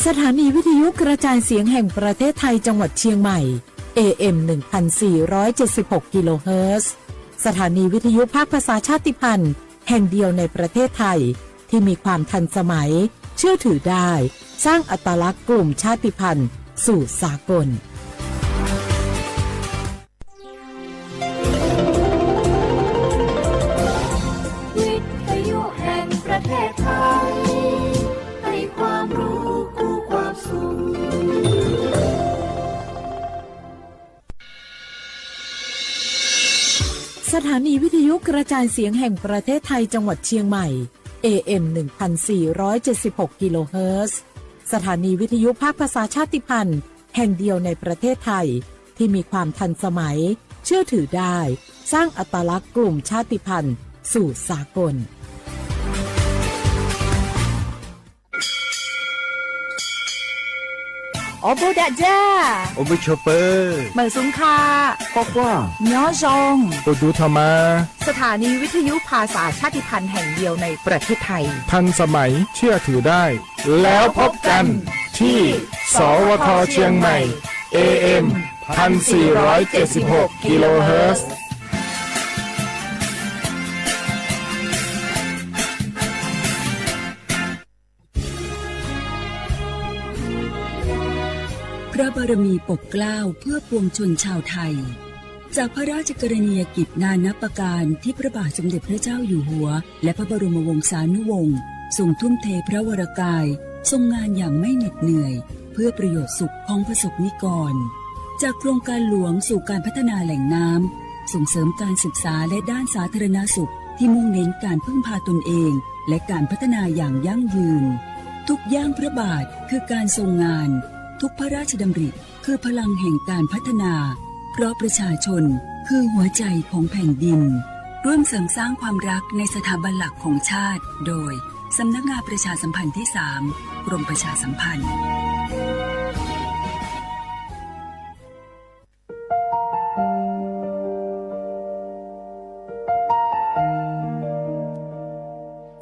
สถานีวิทยุกระจายเสียงแห่งประเทศไทยจังหวัดเชียงใหม่ เอ เอ็ม หนึ่งพันสี่ร้อยเจ็ดสิบหก กิโลเฮิรตซ์ สถานีวิทยุภาคภาษาชาติพันธุ์แห่งเดียวในประเทศไทย ที่มีความทันสมัย เชื่อถือได้ สร้างอัตลักษณ์กลุ่มชาติพันธุ์สู่สากล วิทยุแห่งประเทศไทย ให้ความรู้คู่ความสุข สถานีวิทยุกระจายเสียงแห่งประเทศไทยจังหวัดเชียงใหม่ เอ เอ็ม หนึ่งพันสี่ร้อยเจ็ดสิบหก กิโลเฮิรตซ์ สถานีวิทยุภาคภาษาชาติพันธุ์แห่งเดียวในประเทศไทย ที่มีความทันสมัย เชื่อถือได้ สร้างอัตลักษณ์กลุ่มชาติพันธุ์สู่สากล Ob pawg dam ja, ob pawg chaw pawg, mawm xub kha, quaj quaj, nyob zoo, tus dub tho mas. สถานีวิทยุภาษาชาติพันธุ์แห่งเดียวในประเทศไทย ทันสมัย เชื่อถือได้ แล้วพบกันที่ สวท เชียงใหม่ เอ เอ็ม พันสี่ร้อยเจ็ดสิบหก กิโลเฮิรตซ์ พระบารมีปกเกล้าเพื่อปวงชนชาวไทย จากพระราชกรณียกิจนานับประการที่พระบาทสมเด็จพระเจ้าอยู่หัว และพระบรมวงศานุวงศ์ทรงทุ่มเทพระวรกายทรงงานอย่างไม่เหน็ดเหนื่อย เพื่อประโยชน์สุขของประสบนิกร จากโครงการหลวงสู่การพัฒนาแหล่งน้ำ ส่งเสริมการศึกษาและด้านสาธารณสุขที่มุ่งเน้นการพึ่งพาตนเอง และการพัฒนาอย่างยั่งยืน ทุกย่างพระบาทคือการทรงงาน ทุกพระราชดำริคือพลังแห่งการพัฒนา เพราะประชาชนคือหัวใจของแผ่นดิน ร่วมเสริมสร้างความรักในสถาบันหลักของชาติ โดย สำนักงานประชาสัมพันธ์ที่สาม กรมประชาสัมพันธ์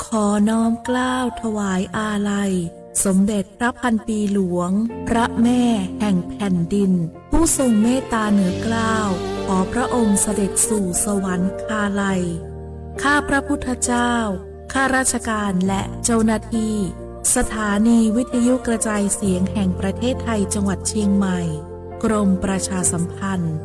ขอน้อมเกล้าถวายอาลัย สมเด็จพระพันปีหลวง พระแม่แห่งแผ่นดิน ผู้ทรงเมตตาเหนือเกล้า ขอพระองค์เสด็จสู่สวรรคาลัย ข้าพระพุทธเจ้า ข้าราชการและเจ้าหน้าที่ สถานีวิทยุกระจายเสียงแห่งประเทศไทยจังหวัดเชียงใหม่ กรมประชาสัมพันธ์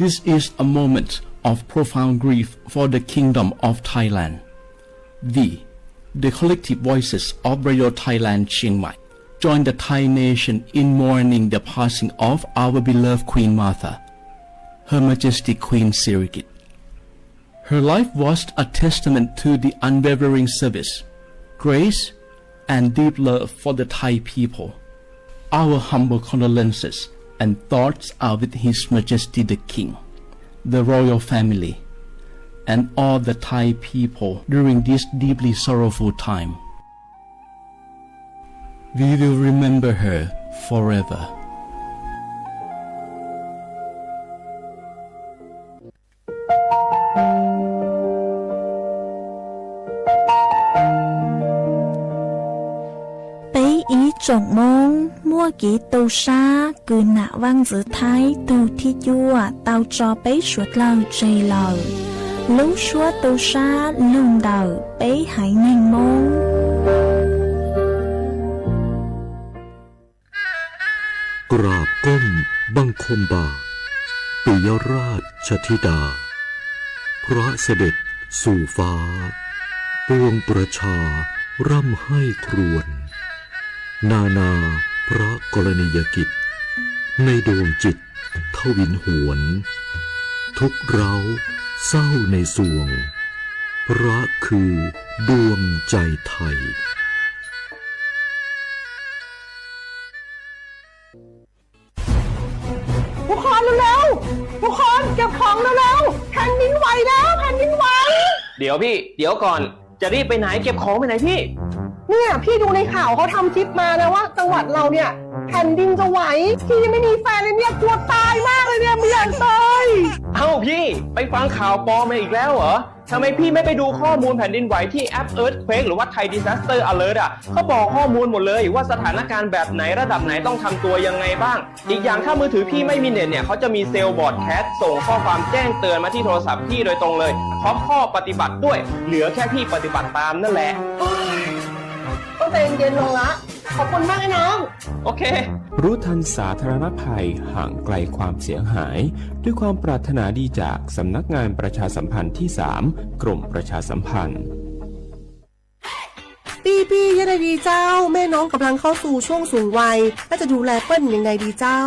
This is a moment of profound grief for the Kingdom of Thailand. We, the collective voices of Radio Thailand Chiang Mai, join the Thai nation in mourning the passing of our beloved Queen Mother, Her Majesty Queen Sirikit. Her life was a testament to the unwavering service, grace, and deep love for the Thai people. Our humble condolences and thoughts are with His Majesty the King, the royal family, and all the Thai people during this deeply sorrowful time. We will remember her forever. ปีนี้ โจงโม้ง มั่วกี่ ตูว ซา คือ หน้า วัง เจือ ไทย ตูว ที่ จั่ว เตา จอ เป๊ะ สวด เล่า เจ เหล่า ลูก ชั่ว ตูว ซา ลูก เดา เป๊ะ หาย เน่ง โม้ง กราบก้มบังคมบาท ปิยราชธิดา พระเสด็จสู่ฟ้า ปวงประชาร่ำไห้ครวญ นานาพระกรณียกิจ ในดวงจิตทวินหวน ทุกข์ร้าวเศร้าในสวง พระคือดวงใจไทย ทุกคนเร็วๆ ทุกคนเก็บของเร็วๆ แผ่นดินไหวแล้ว แผ่นดินไหว เดี๋ยวพี่ เดี๋ยวก่อน จะรีบไปไหน เก็บของไปไหนพี่ เนี่ยพี่ดูในข่าวเขาทำคลิปมานะว่าจังหวัดเราเนี่ยแผ่นดินไหว แผ่นดินจะไหว พี่ยังไม่มีแฟนเลยเนี่ย กลัวตายมากเลยเนี่ย ไม่อยากตาย เอ้าพี่ ไปฟังข่าวปลอมมาอีกแล้วเหรอ ทำไมพี่ไม่ไปดูข้อมูลแผ่นดินไหวที่แอป Earthquake หรือว่า Thai Disaster Alert อ่ะ เขาบอกข้อมูลหมดเลยว่าสถานการณ์แบบไหนระดับไหนต้องทำตัวยังไงบ้าง อีกอย่างถ้ามือถือพี่ไม่มีเน็ตเนี่ย เขาจะมีเซลล์ broadcast ส่งข้อความแจ้งเตือนมาที่โทรศัพท์พี่โดยตรงเลย พร้อมข้อปฏิบัติด้วย เหลือแค่พี่ปฏิบัติตามนั่นแหละ ต้องใจเย็นๆลงละ ขอบคุณมากนะน้อง โอเค รู้ทันสาธารณภัย ห่างไกลความเสียหาย ด้วยความปรารถนาดีจากสำนักงานประชาสัมพันธ์ที่สาม กรมประชาสัมพันธ์ พี่ๆ ยังไงดีเจ้า แม่น้องกำลังเข้าสู่ช่วงสูงวัย แล้วจะดูแลเปิ้ลยังไงดีเจ้า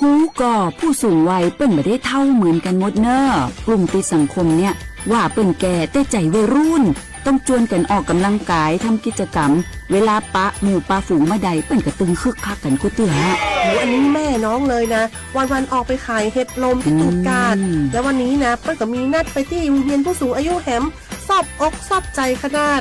Hub ko, phuj xoom vais pej mam deb thaub mem kas mov na. Kub tij xas khom niaj, vam pej kev tej cais vais ruj, tooj cuam kas om kam laj kais tham kij ca kam, vem laj pab mus pab fum maj dais pej kas tw hwj qhab kas kuj twg hab. อันนี้แม่น้องเลยนะ วันๆออกไปขายเห็ดลมที่ตูดกาด แล้ววันนี้นะเปิ้ลก็มีนัดไปที่โรงเรียนผู้สูงอายุแถม ชอบอกชอบใจขนาด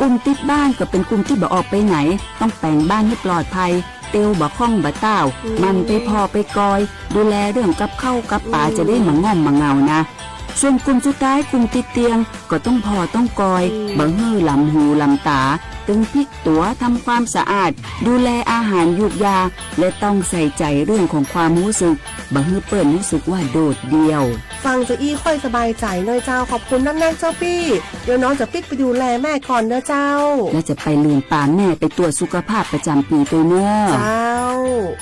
Kub tij baaj kom peb kub tij bam om peb nais, tooj peev baaj hwv ploj phais, teb bam khooj bam tauj, mam peb phoj peb koi, du le rwm kab khauj kab pas ca deb mas ngoj mas ngaus na. Xuam kub tsuj taib kub tij tiag kom tooj phoj tooj koi, bam hwv lam hu lam tav, tw phij tuav tham khuam xa aj, du le a has yuj yaj, le tooj xais cais rwm khoom khuam hub xwm, bam hwv pej hub xwm vaj dod diau. ฟังจะอี้ค่อยสบายใจหน่อยเจ้า ขอบคุณนักๆเจ้าปี้ เดี๋ยวน้องจะปิ๊กไปดูแลแม่ก่อนนะเจ้า แล้วจะไปลืมปาแม่ไปตรวจสุขภาพประจำปีด้วยเนอะ เจ้า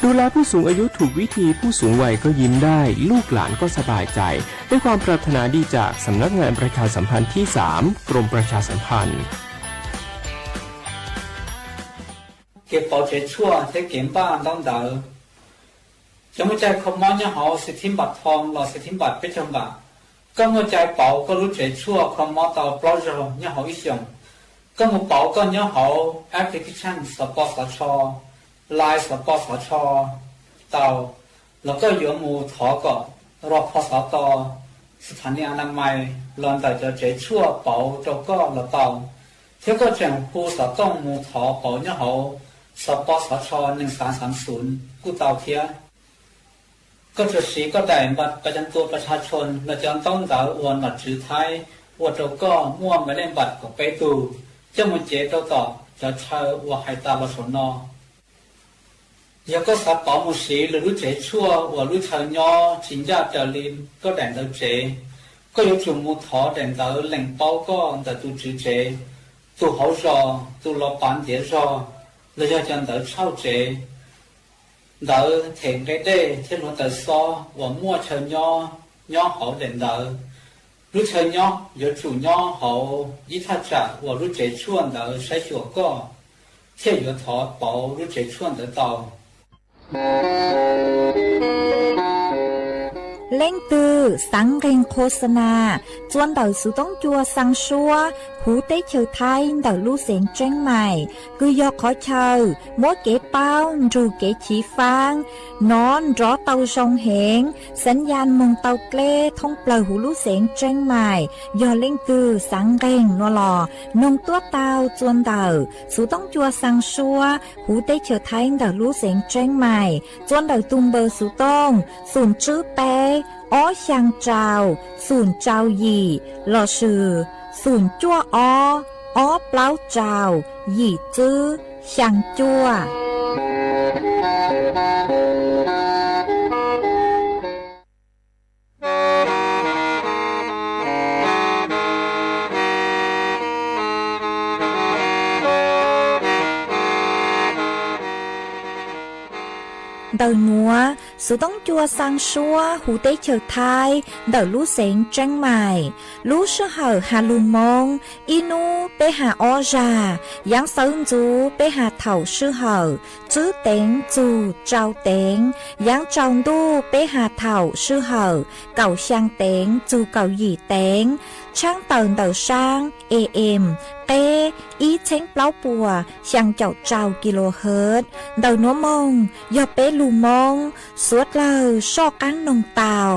ดูแลผู้สูงอายุถูกวิธี ผู้สูงวัยก็ยิ้มได้ ลูกหลานก็สบายใจ ด้วยความปรารถนาดีจากสำนักงานประชาสัมพันธ์ที่สาม กรมประชาสัมพันธ์ Kev pauv tsev tshuaj thiab kev npaj ntaub ntawv. Cov muaj cai kho mob nyob hauv xis thib npam thoo los xis thib npam peb caug npam, koj muaj cai pauv koj lub tsev tshuaj kho mob tau plaub zaug nyob hauv ib xyoos. Koj mus pauv koj nyob hauv application xov pos xov tsho, Line xov pos xov tsho tau, los koj yuav mus thov kom rau pho xov to, xas thas nis a na mais los ntawm cov tsev tshuaj pauv rau koj los tau, thiab koj tseem hu xov tooj mus thov pauv nyob hauv xov pos xov tsho nees xav xav xum kuj tau thiab. Koj tsuas siv koj daim npaj pas cam tua pas tshaj tshoos los cov ntaub ntawv uas nom tswv Thaib ua rau koj muaj mas lej npam kaum peb tug, coj mus cev rau tom cov chaw uas hais tas los saum no. Yog koj xav pauv mus siv lwm lub tsev tshuaj uas lub chaw nyob tsis ncaj raws li koj daim ntawv tsev, koj yuav tsum mus thov daim ntawv lees paub koj ntawm tus tswv tsev, tus hauv zos, tus los pav ntiav zog, los yog cov ntawv tshauj tsev, ntawv them nqe dej thiab hluav taws xob uas muaj chaw nyob nyob hauv daim ntawv. Lub chaw nyob yuav tsum nyob hauv ib thaj tsam uas lub tsev tshuaj ntawd saib xyuas koj, thiaj yuav thov pauv lub tsev tshuaj ntawd tau. Leej twg xaav nqeeg qhua xa nas txua ntawm xuv toob cua xaa suab huv teb chaws Thaib ntawm lub xeev Tseeb Mais, kws yog qhov chaw muab kev paub nrug kev chiv faab nov nrov tau zoo heev, xaav yaj moog tau dleb thoob plawg huv lub xeev Tseeb Mais. Yog leej twg xaav nqeeg nuav los noog tuab tau txua ntawm xuv toob cua xaa suab huv teb chaws Thaib ntawm lub xeev Tseeb Mais, txua ntawm tug npawb xuv tooj xoom tswb peb ob xyaa rau xoom rau yim lossis xoom cuaj ob ob plaub rau yim tswb xyaa cuaj. Ntawm nuav, xuv toob cua xaa suab huv teb chaws Thaib ntawm lub xeev Tseeb Mais. Lub sij hawm has lug Moob, ib nub peb has ob zag, yaav xawv ntxuv peb has thaum sij hawm tswb teev txug rau teev, yaav tsaus ntuj peb has thaum sij hawm kaum xyaa teev txug kaum yim teev. Tshaab tawm ntawm saab A M qeb ib txheeb plaub puas xyaa caum rau kilohertz. Ntawm nuav moog yog peb lug Moob, suav dlawg soj qaab noog tau.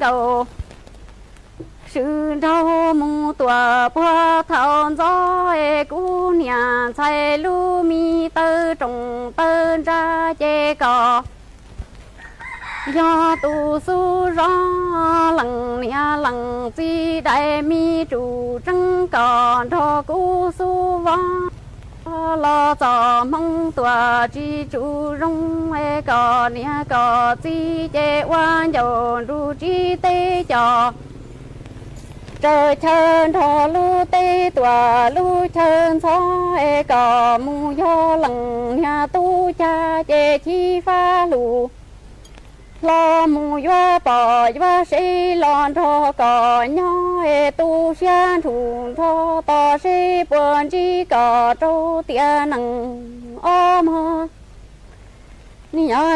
kaus, swm nraug mus tuam puag thaum ntxov es kuv niam ntxhais lub me taw roos taw ntsa ces kom yog tus xub zov lees niam lees txiv daim me tsum tseeb kom nrog kuv xub vov los txom hmoo tuam tsis tsum zoo es kom niam kom txiv ces ua ncaus nruj tsis teb cos tsaws chaw nrog lub teb tuam lub chaw ntxhov es kom mus yog lees niag tub cag ces chib fab lus hlo mus yuav pom yuav seb los nrog kom nyob es tu siab nrug nrog tos seb puas ntsib kom rau tiam nees ob mog. Ni yog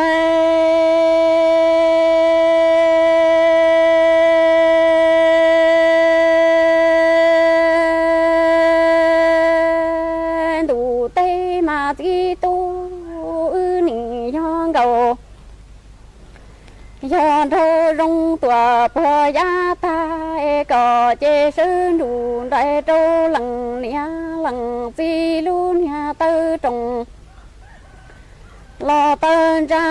ntuj teb mas txiv tub wb nim yog nkaus yog nraug zoo tuam puag yav tag es kom ces sawv nrug nraim rau lees niam lees txiv lub niag taw roos los taw ntsa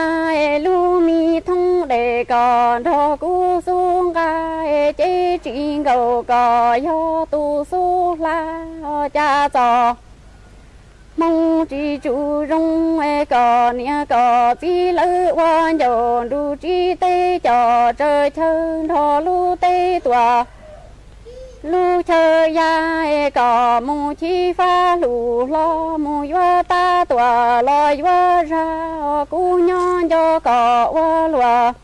es lub me thoob des kom nrog kuv xub nqa es ces tsis nkaus kom yog tus xub hla cas txom hmoo tsis tsum zoo es kom niam kom txiv lawv ua ncaus nruj tsis teb cos tsaws chaw nrog lub teb tuam lub chaw ya es kom mus chib fab lus hlo mus yuav tab tuam los yuav zag kuv nyob nco kom ua luam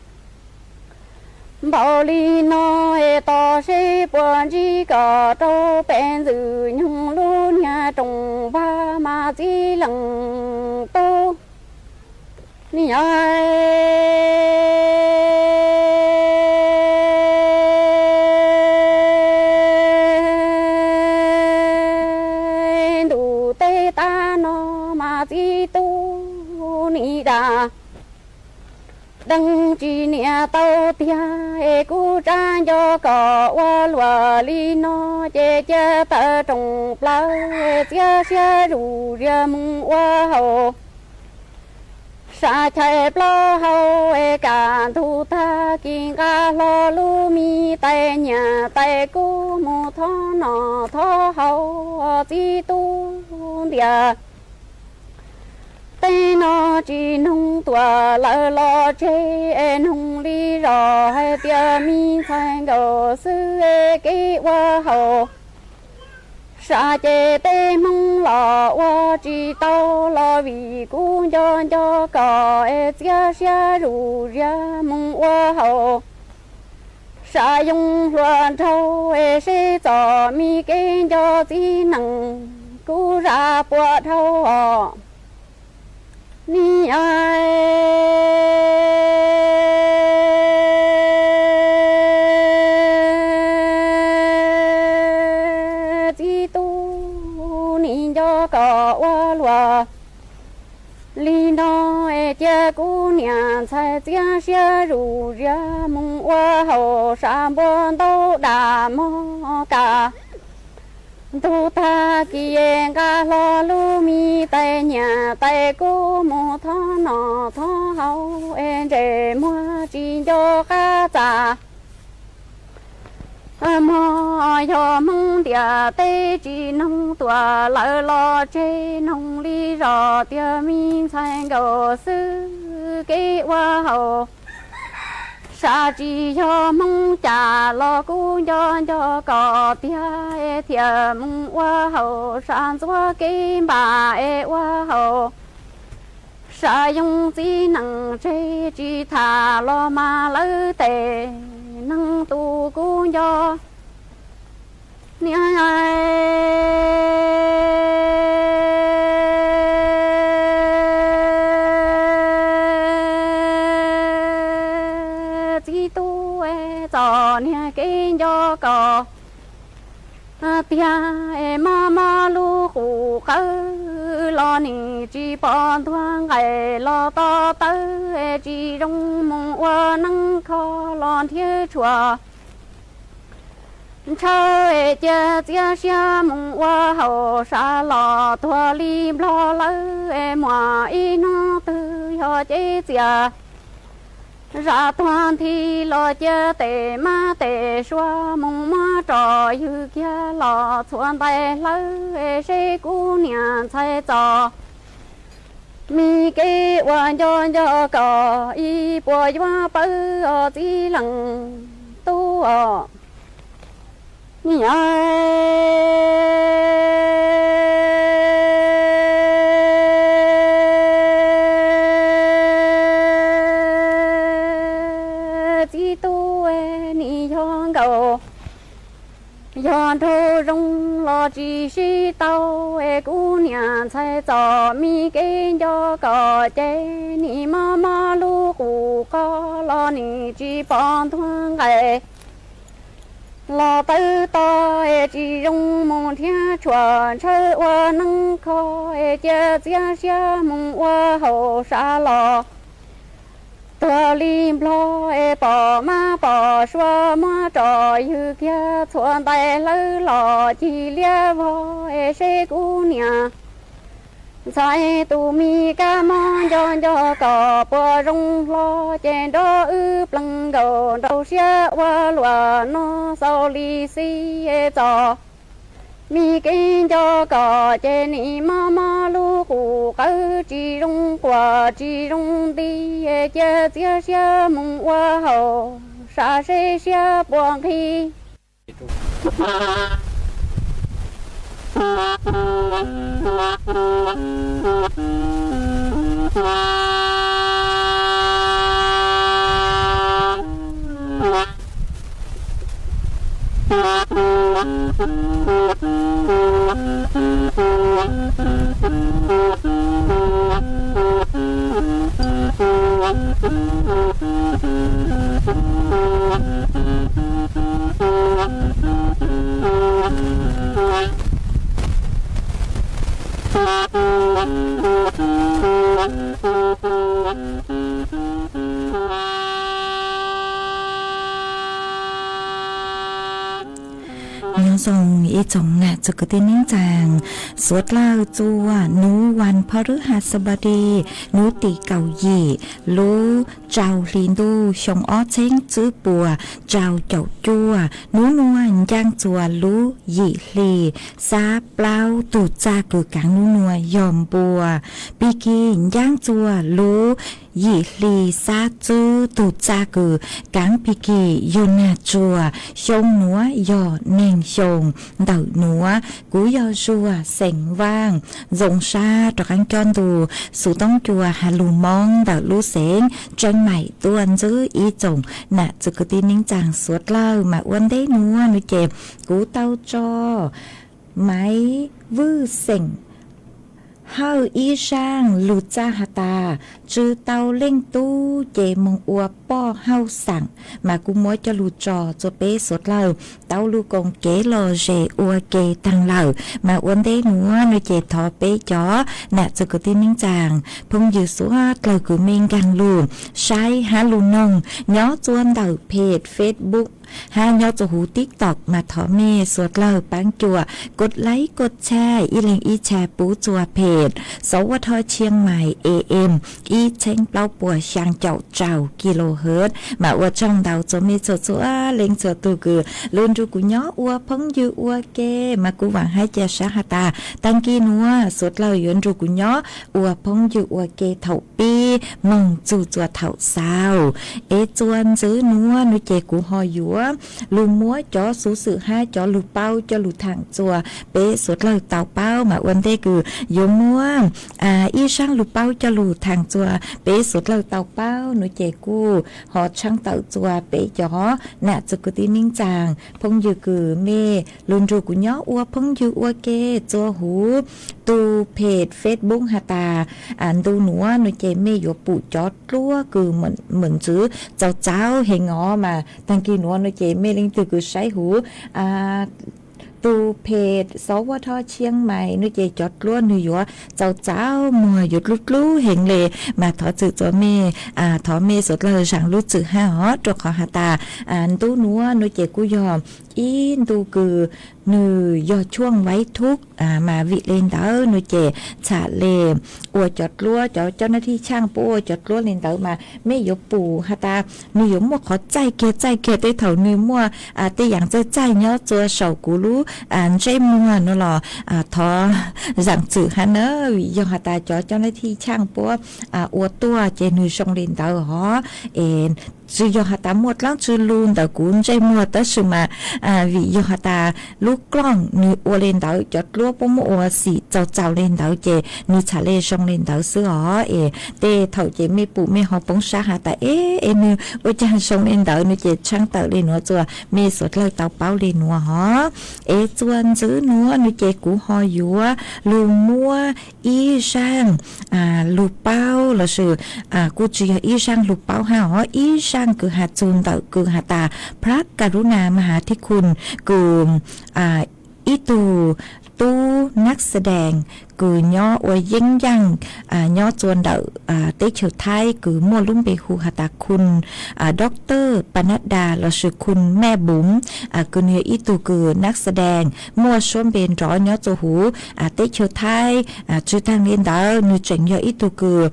npaum li no es tos seb puas ntsib kom rau pem ntxwg nyoog lub niag roos vag mas txiv lees tub. Ni yog ntuj teb tab no mas txiv tub nim dam deev tsis niam tau tiag es kuv tsab nco kom ua luam li no ces cia tawm roos plaws txiav siab zuj zias mus ua haus sam chais plaub hau es kam ntug tag kis nqa hlo lub me tais nyiam tais kub mus thov noj thov haus txiv tub ntiag. Tej no tsis noog tuam lawv los tseg es noog li zos hais tias me ntxhais nkaus xwb es kev ua haus sam ces tej hmoob los ua tsis tau los vim kuv nco nco kom es txiav siab zuj zias mus ua haus sam yoo hluas nraug es seb txom me kev nco txiv nees kuv zam puas dhau os. Ni txiv tub nim nco kom ua luam li no es cia kuv niam ntxhais txiav siab zuj zias mus ua haus sam npua ntaub dam mog kam ntug tag kis nqa hlo lub me tais nyiam tais kub mus thov noj thov haus es ntsej muag tsis nco qab txaj. Mog yog hmoob ntiaj teb tsis noog tuam lawv los tseg noog li zos tias me ntxhais nkaus xwb kev ua haus sam tsis yog hmoob cas los kuv nco nco kom tiag thiaj mus ua haus sam ntxuav kev npam es ua haus sam yoo txiv nees tseg tsis tham los mas lawv tes neeg tus kuv nco. Niam txiv tub txom niag kev nco kom tiag es mob mob lub qub qawv los nim tsis pom ntuag nqaim los to tawb es tsis zoo mus ua neeb kho los nrhiav tshuaj ntshaw es cia txiav siab mus ua haum sab los tuag li nplog lawm es muaj ib hnub twg yog cev txias zam tuag nthi los cia tes mab tes suav mus muab rau ywg kiag los txhuav ntais hlawv es seb kuv niam ntxhais txom mi kev ua nco nco kom ib puas yuav pawv os txiv leej tub os. Niam txiv tub, nim yog nkaus yog nraug zoo los tsis sib tau es kuv niam ntxhais txom mi kev nco kom ces nim mob mob lub qub qo los nim tsis pom ntuag nqaim los tawb to es tsis zoo mus nrhiav tshuaj ntshaw ua neeb kho es cia txiav siab mus ua haum sab los tuag li nplog es pom mab pom suav muab rau ywg kiag txhuav ntais hlawv los cig liab vog es seb kuv niam ntxhais tus mi kab mob nco nco kom puas zoo hlo ces nrog wb pleev nkaus nraus siab ua luam no xaus li xij es txom mi kev nco kom ces nim mob mob lub qub qawv tsis zoo quas tsis zoo nti es cia txiav siab mus ua haum sab seb siab puas nqig. Nyob zoo ib tsoom nam txiv kwv tij neej tsaa, suav dlawg txua nuav vas phau rwb has xab npab di, nuav tim kaum yim lub rau hli ntuj xyoo ob txheeb tswb puas rau caum cuaj, nuav nuav ncaaj txuas lub yim hli xab plaub tug txaj kws kaav nuav nuav yog npua. Pig kig ncaaj txuas lub yim hli xab tswb tug txaj kws kaav pig kig yog nag tsuag. Xyoo nuav yog neeg xyoo ntawm nuav. Kuv yog Zuag xeem Vaaj, zoo sab rov qaab cob ntu xuv toob cua has lug Moob ntawm lub xeev Tseeb Maim tuaj ntsib ib tsoom nam txiv kwv tij neej tsaa suav dlawg. Mas ua ntej nuav nuav ces kuv tau tso Maiv Vwj xeem Hawj ib zaaj lug txaj has tas, tsw tau leej tub ces moog ua poj hauj xeem. Mas kuv muab coj lug tso txua peb suav dlawg tau lug koom kev lom zem ua ke taag lawm. Mas ua ntej nuav nuav ces thov peb cov nam txiv kwv tij neej tsaa, phooj ywg suav dlawg kws mej nkaag lug saib hab lug noog nyob txua ntawm page Facebook hab nyob txua huv TikTok mas thov mej suav dlawg paab cuam kos laib kos tshaj ib leeg ib tshaj pub txua page Sov Vaj Thoj Tshiab Mais A M ib txheeb plaub puas xyaa caum rau kilohertz. Mas ua tsaug ntau txua mej txhua txhua leej txhua tug kws lug nrug kuv nyob ua phooj ywg ua ke. Mas kuv vaam hab ca sab has tas taag kis nuav suav dlawg yuav nrug kuv nyob ua phooj ywg ua ke thaum pib moog txug txua thaum xaus. Es txua ntxiv nuav nuav ces kuv ho yuav lug muab cov xuv xwm hab cov lug paub coj lug thaam txua peb suav dlawg tau paub. Mas ua ntej kws yuav muab ib zaaj lug paub coj lug thaam txua peb suav dlawg tau paub nuav ces kuj ho tshaab tawm txua peb cov nam txiv kwv tij neej tsaa, phooj ywg kws mej lug nrug kuv nyob ua phooj ywg ua ke txua huv tug page Facebook has tas ntu nuav nuav ces mej yuav pum cov dluab kws mej ntxwv txaus txaus heev os. Mas taag kis nuav nuav ces mej leej twg kws saib huv tus phem xov ua thoj tshiab mais no ces cov dluab nws yuav txaus txaus muag yuav dlub dlub heev le. Mas thov txim txuas mej, thov mej suav dlawg zaam lub txim hab os, rua qhov has tas ntu nuav no ces kuj yog ib ntu kws nws yog tshuaj vaib thub, mas vim le ntawd no ces txham le ua cov dluab, cov coj nab thij tshaaj puab ua cov dluab le ntawd mas mej yuav pum has tas nws yuav muaj qhov txaij kiag txaij kiag tej thaum nws muaj tej yaam txaij txaij nyob txua saum kuv lub ntsej muag no los thov zaam txim hab na, vim yog has tas cov coj nab thij tshaaj puab ua tuaj ces nws zoo le ntawd os. Es tsi yog has tas muaj dlaab tsi lug ntawm kuv ntsej muag tab sis mas vim yog has tas lub klooj nws ua le ntawd, cov dluab puab muab ua xim txaus txaus le ntawd ces nws txham le zoo le ntawd xwb os. Es tej thaum ces mej pum mej ho poob sab has tas es, es nws ua caag zoo le ntawd no ces tshaab tawm le nuav txuas mej suav dlawg tau paub le nuav os. Es txuas ntxiv nuav no ces kuv ho yuav lug muab ib zaaj lug paub lossis kuj tsi yog ib zaaj lug paub hab os, ib zaaj kws has txug ntawm kws has tas Phab Karuna Mahathikun kws ib tug tub nab xa dees kws nyob ua yeeb yaaj nyob txua ntawm teb chaws Thaib kws muaj lub npe hu has tas khun Doctor Panada lossis khun Mej Npum, kws nws yog ib tug kws nab xa dees muaj suab npe nrov nyob txua huv teb chaws Thaib. Tsi taag le ntawd nws tseem yog ib tug kws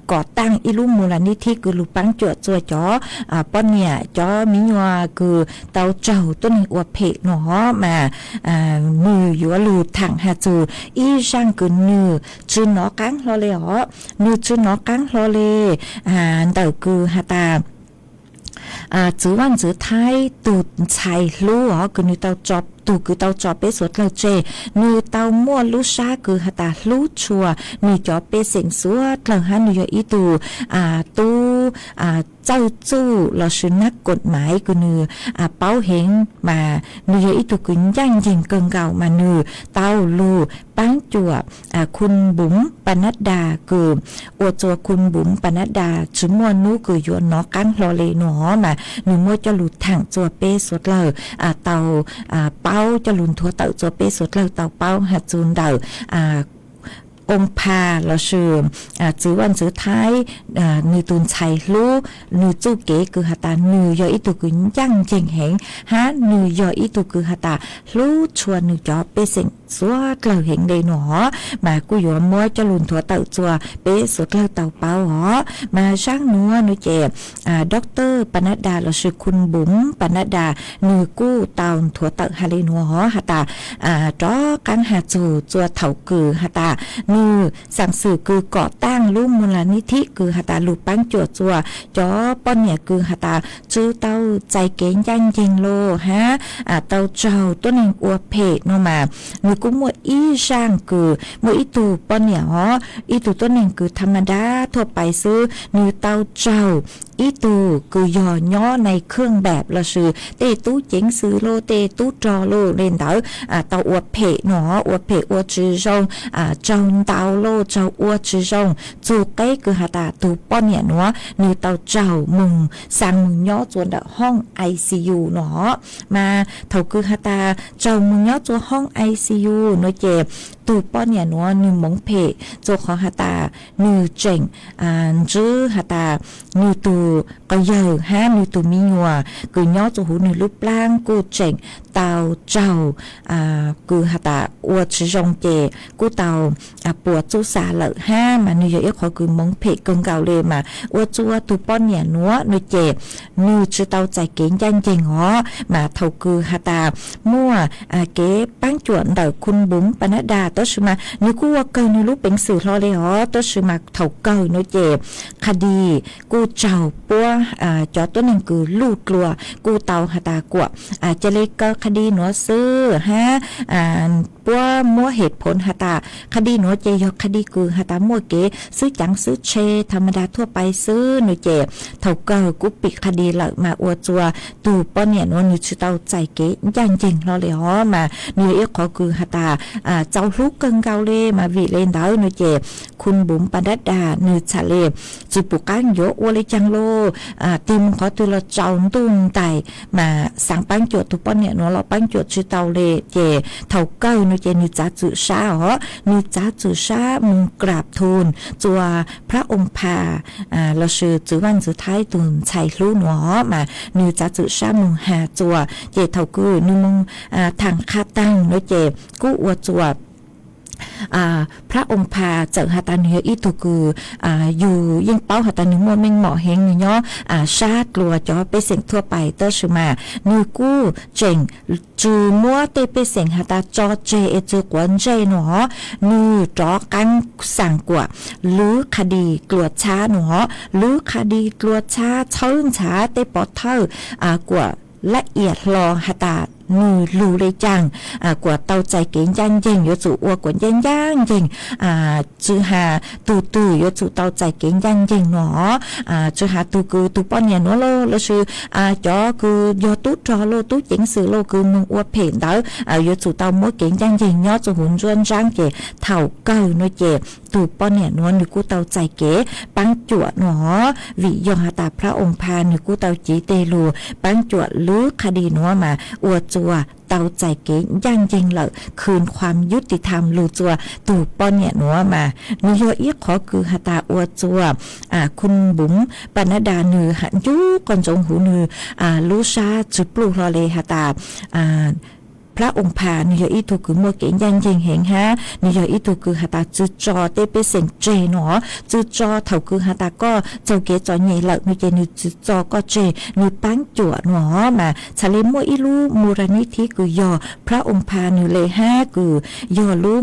kom taaj ib lub mus las nib thib kws lug paab cuam txua cov poj niam cov miv nyuas kws tau raug tuab neeg ua phem no hov mas nws yuav lug thaam has txug ib zaaj kws nws tsi nov qaab hlo le os, nws tsi nov qaab hlo le ntawm kws has tas txwv Vaaj Ntxwv Thaib tug ntxhais hlub os, kws nws tau, tug kws tau tso peb suav dlawg tseg, nws tau muaj lub sab kws has tas hlub tshua nws cov pej xeem suav dlawg hab nws yog ib tug tub txawj txuj lossis nab koom maiv kws nws paub heev mas nws yog ib tug kws ncaaj nceeg kawg nkaus mas nws tau lug paab cuam khun Npum Panada kws ua txua khun Npum Panada tsi muaj nub kws yuav nov qaab hlo le no hov mas nws muab coj lug thaam txua peb suav dlawg tau paub, coj lug nthuav tawm txua peb suav dlawg tau paub has txug ntawm Oom Pha lossis txwv Vaaj Ntxwv Thaib nws tug ntxhais hlub, nws txuj kev kws has tas nws yog ib tug kws ncaaj nceeg heev hab nws yog ib tug kws has tas hlub tshua nws cov pej xeem suav dlawg heev le no hov mas kuj yuav muab coj lug nthuav tawm txua peb suav dlawg tau paub hov. Mas zaaj nuav no ces Doctor Panada lossis khun Npum Panada nws kuj tau nthuav tawm has le nuav hov has tas rov qaab has txug txua thaum kws has tas nws xaam xwm kws kom taaj lub mus las nib thib kws has tas lug paab cuam txua cov poj niam kws has tas tsi tau txais kev ncaaj nceeg los hab tau raug tuab neeg ua phem no mas nws kuj muaj ib zaaj kws muaj ib tug poj niam hov, ib tug tuab neeg kws tha ma da thuaj pais xwb, nws tau raug ib tug kws yog nyob nais khwj npam lossis tej tub ceev xwm los tej tub rog los le ntawd tau ua phem no, ua phem ua tsi zoo, raug ntaus los raug ua tsi zoo, txug qeb kws has tas tug poj niam nuav nws tau raug moog xaa moog nyob txua ntawm hoob I C U no. Mas thaum kws has tas raug moog nyob txua hoob I C U no ces tug poj niam nuav nws moov phem txua qhov has tas nws tseem ntsib has tas nws tug quas yawg hab nws tug miv nyuas kws nyob txua huv nws lub plaab kuj tseem tau raug kws has tas ua tsi zoo ces kuj tau puas txuj xav lawm hab mas nws yog ib qhov kws moov phem kawg nkaus le mas ua txua tug poj niam nuav no ces nws tsi tau txais kev ncaaj nceeg hov. Mas thaum kws has tas muaj kev paab cuam ntawm khun Npum Panada tab sis mas nws kuj ua kawg nws lub peev xwm hlo le hov tab sis mas thaum kawg no ces qha di kuj raug puab cov tuab neeg kws luj dlua kuj tau has tas kuam ca le kaw qha di nuav xwb hab puab muab hem phoov has tas qha di nuav ces yog qha di kws has tas muaj kev xwb caav xwb tshe tha ma da thuaj pais xwb no ces thaum kawg kuj pim qha di lawm mas ua txua tug poj niam nuav nws tsi tau txais kev ncaaj nceeg hlo le hov mas nws yog ib qhov kws has tas txaus kawg nkaus li mas vim li ntawd no ces Khun Npuv Pas Dab Das nws txham li tsis pum qab yuav ua li caag lauj, tig mus qhov twg los tsaus ntuj ntais mas xaav paab cuam tug poj niam nuav los paab cuam tsis tau li. Ces thaum kawg no ces nws txav txwm sab os, nws txav txwm sab moog krab thum txua Phab Oos Phas lossis txwv Vaaj Ntxwv Thaib tug ntxhais hlub nuav mas nws txav txwm sab moog has txua. Ces thaum kws nws moog thaam qha taag no ces kuj ua txua Phab Oos Phas txawm has tas nws yog ib tug kws yug yeej paub has tas nws muaj meej mom heev, nws nyob sab dlua cov pej xeem thuaj pais, tab sis mas nws kuj tseem tsis muab tej pej xeem has tas tso tseg es tsis quav ntsej no, nws rov qaab xaa kuam lub qha dis dlua txhab no, lub qha dis dlua txhab txhawb ntxhav tej pov thawj kuam lab iam hlo has tas nws lug le caag, kuam tau txais kev ncaaj nceeg, yuav tsum ua kuam ncaaj ncaaj nceeg, tsis has tug twg yuav tsum tau txais kev ncaaj nceeg no, tsis has tug kws tug poj niam nuav lauj, lossis cov kws yog tub rog lauj, tub ceev xwm lauj, kws moog ua phem ntawd yuav tsum tau muab kev ncaaj nceeg nyob rua huv ntsuab ntsaab. Ces thaum kawg no ces tug poj niam nuav nws kuj tau txais kev paab cuam no, vim yog has tas Phab Oos Phas nws kuj tau civ teg lug paab cuam lub qha dis nuav mas ua txua tau txais kev ncaaj nceeg lawm, khwv khuam yub tis tham lug txua tug poj niam nuav mas nws yog ib qhov kws has tas ua txua Khun Npuv Pas Dab Das nws ham ncu qoj ntsoov huv nws lub sab tsis pluj hlo le has tas Phab Oos Phas nws yog ib tug kws muaj kev ncaaj nceeg heev hab nws yog ib tug kws has tas tsis tso tej pej xeem tseg no, tsis tso thaum kws has tas koj txaug kev txom nyem lawm no ces nws tsis tso koj tseg, nws paab cuam no mas txhad le muaj ib lub mus ra nib thib kws yog Phab Oos Phas nws le hab kws yog lub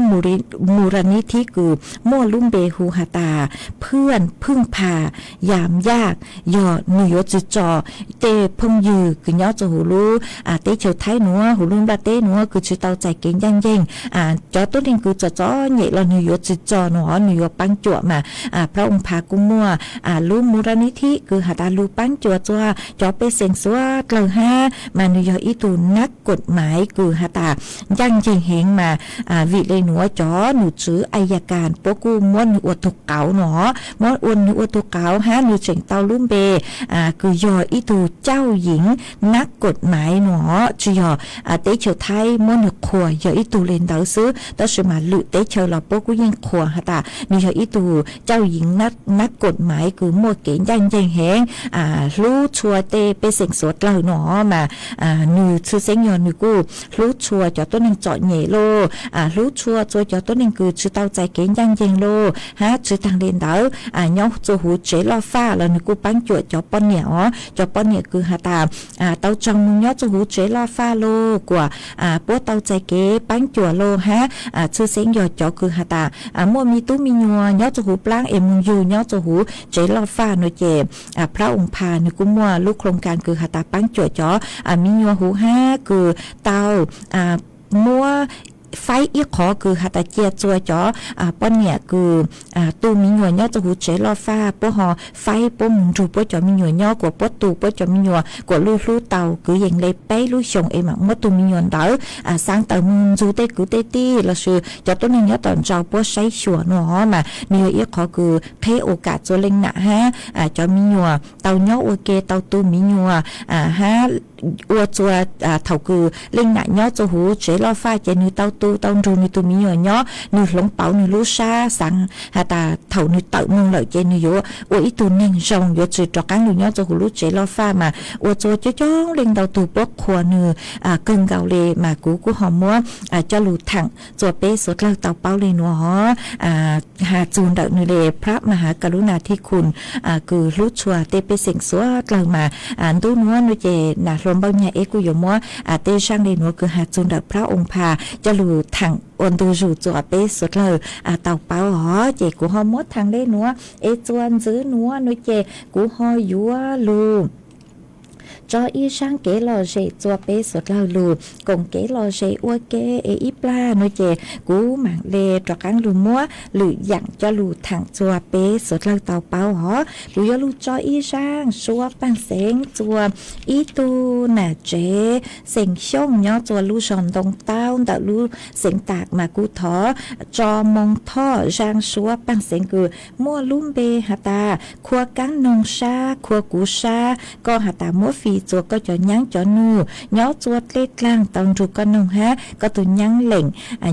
mus ra nib thib kws muaj lub npe hu has tas Phwj Phwj Phas Yas Yaj, yog nws yuav tsis tso tej phooj ywg kws nyob rua huv lub teb chaws Thaib nuav, huv lub nplaj teb nuav kws tsis tau txais kev ncaaj nceeg, cov tuab neeg kws txom txom nyem los nws yuav tsis tso no, nws yuav paab cuam mas Phab Oos Phas kuj muaj lub mus ra nib thib kws has tas lug paab cuam txua cov pej xeem suav dlawg hab mas nws yog ib tug nab kom maiv kws has tas ncaaj nceeg heev mas vim le nuav cov num tswv a ya kas puab kuj muab nws ua tug qauv no, muab ua nws ua tug qauv hab nws tseem tau lub npe kws yog ib tug cauj yeev nab kom maiv no, tsis yog teb chaws Thaib muab nws qhuas yog ib tug le ntawd xwb, tab sis mas lwm teb chaws los puab kuj yeej qhuas has tas nws yog ib tug cauj yeev nab kom maiv kws muaj kev ncaaj nceeg heev, hlub txhua tej pej xeem suav dlawg no mas nws tshwj xeeb yog nws kuj hlub txhua cov tuab neeg txom nyem lauj, hlub txhua txua cov tuab neeg kws tsis tau txais kev ncaaj nceeg lauj. Hab tsis taag le ntawd, nyob rua huv tsev loj faj los nws kuj paab cuam cov poj niam os, cov poj niam kws has tas tau tsaug moog nyob rua huv tsev loj faj lauj, kuas puab tau txais kev paab cuam lauj. Hab tshwj xeeb yog cov kws has tas muaj me tub me nyuam nyob rua huv plaab es moog yug nyob rua huv tsev loj faj no ces Phab Oos Phas nws kuj muaj lub khoo kas kws has tas paab cuam cov me nyuam huv hab kws tau muab faib ib qhov kws has tas cia txua cov poj niam kws tu me nyuam nyob rua huv tsev loj faj, puab ho faib puab moog nrug puab cov me nyuam nyob, kuas puab tu puab cov me nyuam kuas lub hlub tau kwv yees le peb lub xyoo es mam muab tug me nyuam ntawd xaav tawm moog nrug tej kwv tej tij lossis cov tuab neeg nyob tom ntsa puab saib xyuas no mas nws yog ib qhov kws qheb ua kam txua leej nam hab cov me nyuam tau nyob ua ke tau tu me nyuam hab ua txua thaum kws leej nam nyob rua huv tsev loj faj ces nws tau tu tau nrug nws tug me nyuam nyob, nws hloov pauv nws lub sab xaav has tas thaum nws tawm moog lawm ces nws yuav ua ib tug neeg zoo, yuav tsis rov qaab lug nyob rua huv lub tsev loj faj mas ua txua coob coob leej ntau tug puab qhuas nws kawg nkaus le mas kuv kuj ho muab coj lug thaam txua peb suav dlawg tau paub le nuav os. Has txug ntawm nws le Phab Mahas Kas Lub Nas Thib Khun kws hlub txhua tej pej xeem suav dlawg mas ntu nuav nuav ces nam hluas Npauj Nyag Eb kuj yuav muab tej zaaj le nuav kws has txug ntawm Phab Oos Phas coj lug thaam ua ntu zus txua peb suav dlawg tau paub os. Ces kuv ho muab thaam le nuav es txua ntxiv nuav nuav ces kuv ho yuav lug tso ib zaaj kev lom zem txua peb suav dlawg lug koom kev lom zem ua ke es ib plag nuav ces kuv maam le rov qaab lug muab lwm yaam coj lug thaam txua peb suav dlawg tau paub os. Kuv yuav lug tso ib zaaj suab paaj xeev txua ib tug nam tsev xeem Xyooj nyob txua lub zog Ntoo Taub ntawm lub xeev Tam mas kuv thov tso moo thoj zaaj suab paaj xeev kws muaj lub npe has tas Khua Kaab Noog Sab, Khua Kuv Sab. Koj has tas muab fim txuas koj cov nyaab cov nug nyob txua dlej dlaag tau nrug koj noog hab koj tug nyaab leem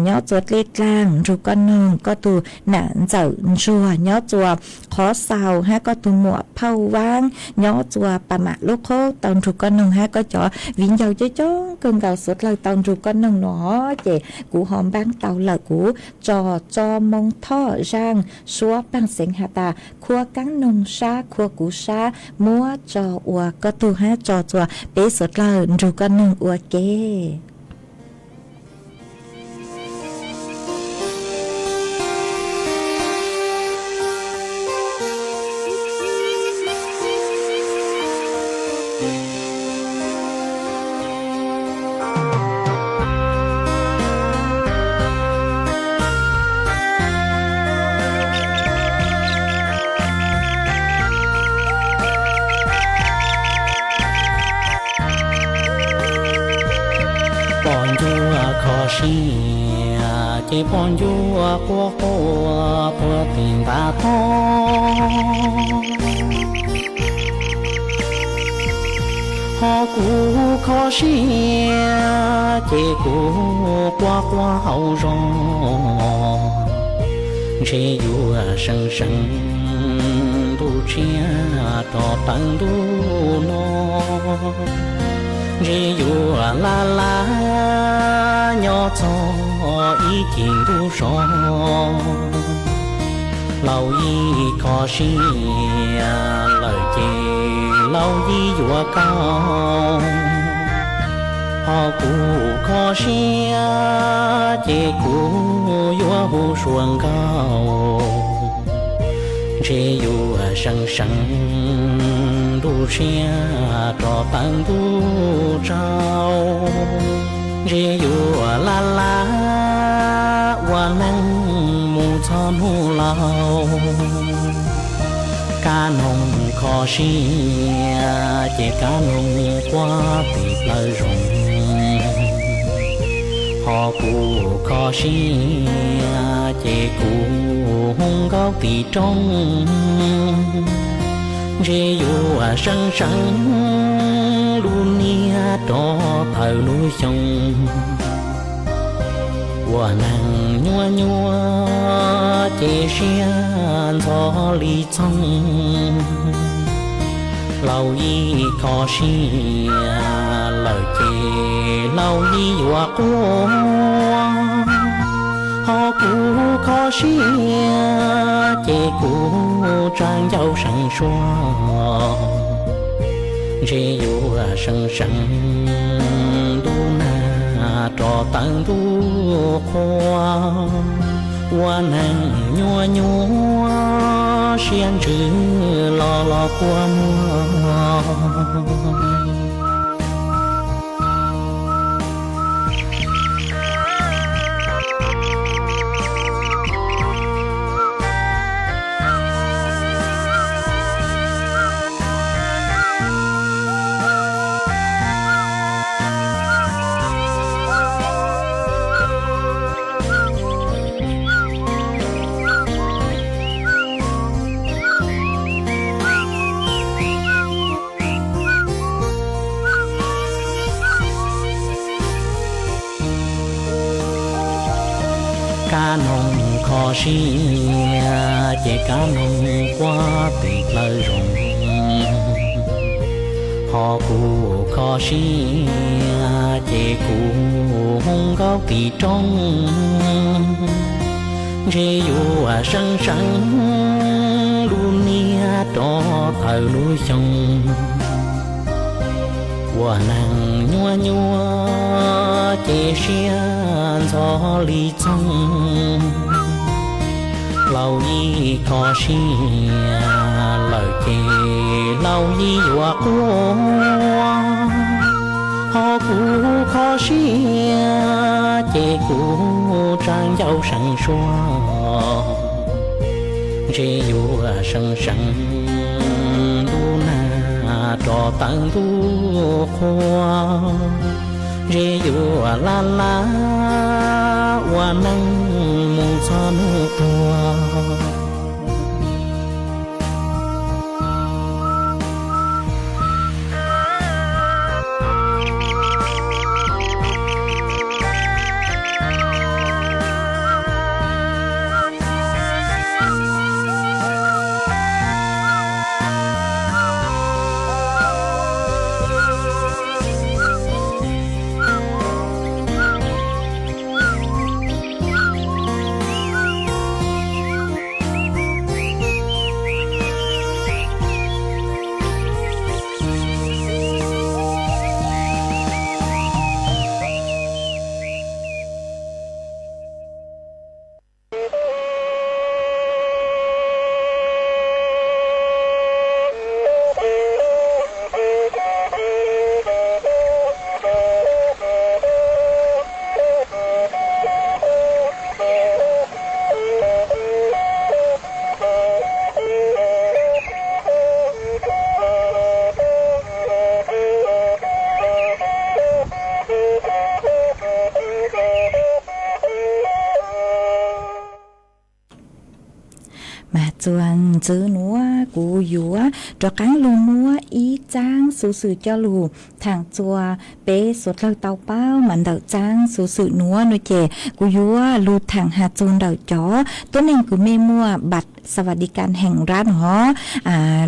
nyob txua dlej dlaag nrug koj noog, koj tug nam ntxawm ntsuag nyob txua qhov xaus hab koj tug muam phauj vaab nyob txua pas mam lub qhaub tau nrug koj noog hab koj cov viv ncaus coob coob kawg nkaus suav dlawg tau nrug koj noog no. Ces kuv ho npaab tau lawm, kuv tso tso moo thoj zaaj suab paaj xeev has tas Khua Kaab Noog Sab, Khua Kuv Sab muab tso ua koj tug hab tso txua peb suav dlawg nrug koj noog ua ke. Poj ntsuag kho siab ces poj ntsuag quaj quaj puag tim ntav tod. Ho kuv kho siab ces kuv quaj quaj hauv zog, ntshe yuav seev seev ntuj tshiab rov tawm ntuj no, ntshe yuav laj laj nyob txog ib cim ntuj so. Laus yij kho siab lawm ces laus yij yuav kaum, ho kuv kho siab ces kuv yuav hu suav nkaus, ntshe yuav seev seev ntuj tshiab rov tawm ntuj tsaus, ntshe yuav laj laj ua neej mus txog hnub laus. Kab noog kho siab ces kab noog quaj tim plawv zoov, ho kuv kho siab ces kuv hu nkaus tim roob, ntshe yuav seev seev lub niag rov tawm lub xyoo. Ua neeg nyuaj nyuaj ces siab ntxhov li txhooj. Laus yij kho siab lawm ces laus yij yuav quaj, ho kuv kho siab ces kuv tsa ncauj seev suab, ntshe yuav seev seev ntuj nag rov tawm ntuj qhua. Ua neeg nyuaj nyuaj siab ntsws los los kua muag. Kab noog kho siab ces kab noog quaj tim plawv zoov, ho kuv kho siab ces kuv hu nkaus tim roob, ntshe yuav seev seev lub niag rov tawm lub xyoo. Ua neeg nyuaj nyuaj ces siab ntxhov li txhooj. Laus yij kho siab lawm ces laus yij yuav quaj, ho kuv kho siab ces kuv tsa ncauj seev suab, ntshe yuav seev seev ntuj nag rov tawm ntuj qhua. Ze yuav laj laj ua neej mus txog hnub tuag. Mas txuas ntxiv nuav kuv yuav rov qaab lug muab ib txaab xuv xwm coj lug thaam txug peb suav dlawg tau paub. Mas ntawm txaab xuv xwm nuav nuav ces kuv yuav lug thaam has txug ntawm cov tuab neeg kws mej muaj บัตรสวัสดิการแห่งรัฐ hov,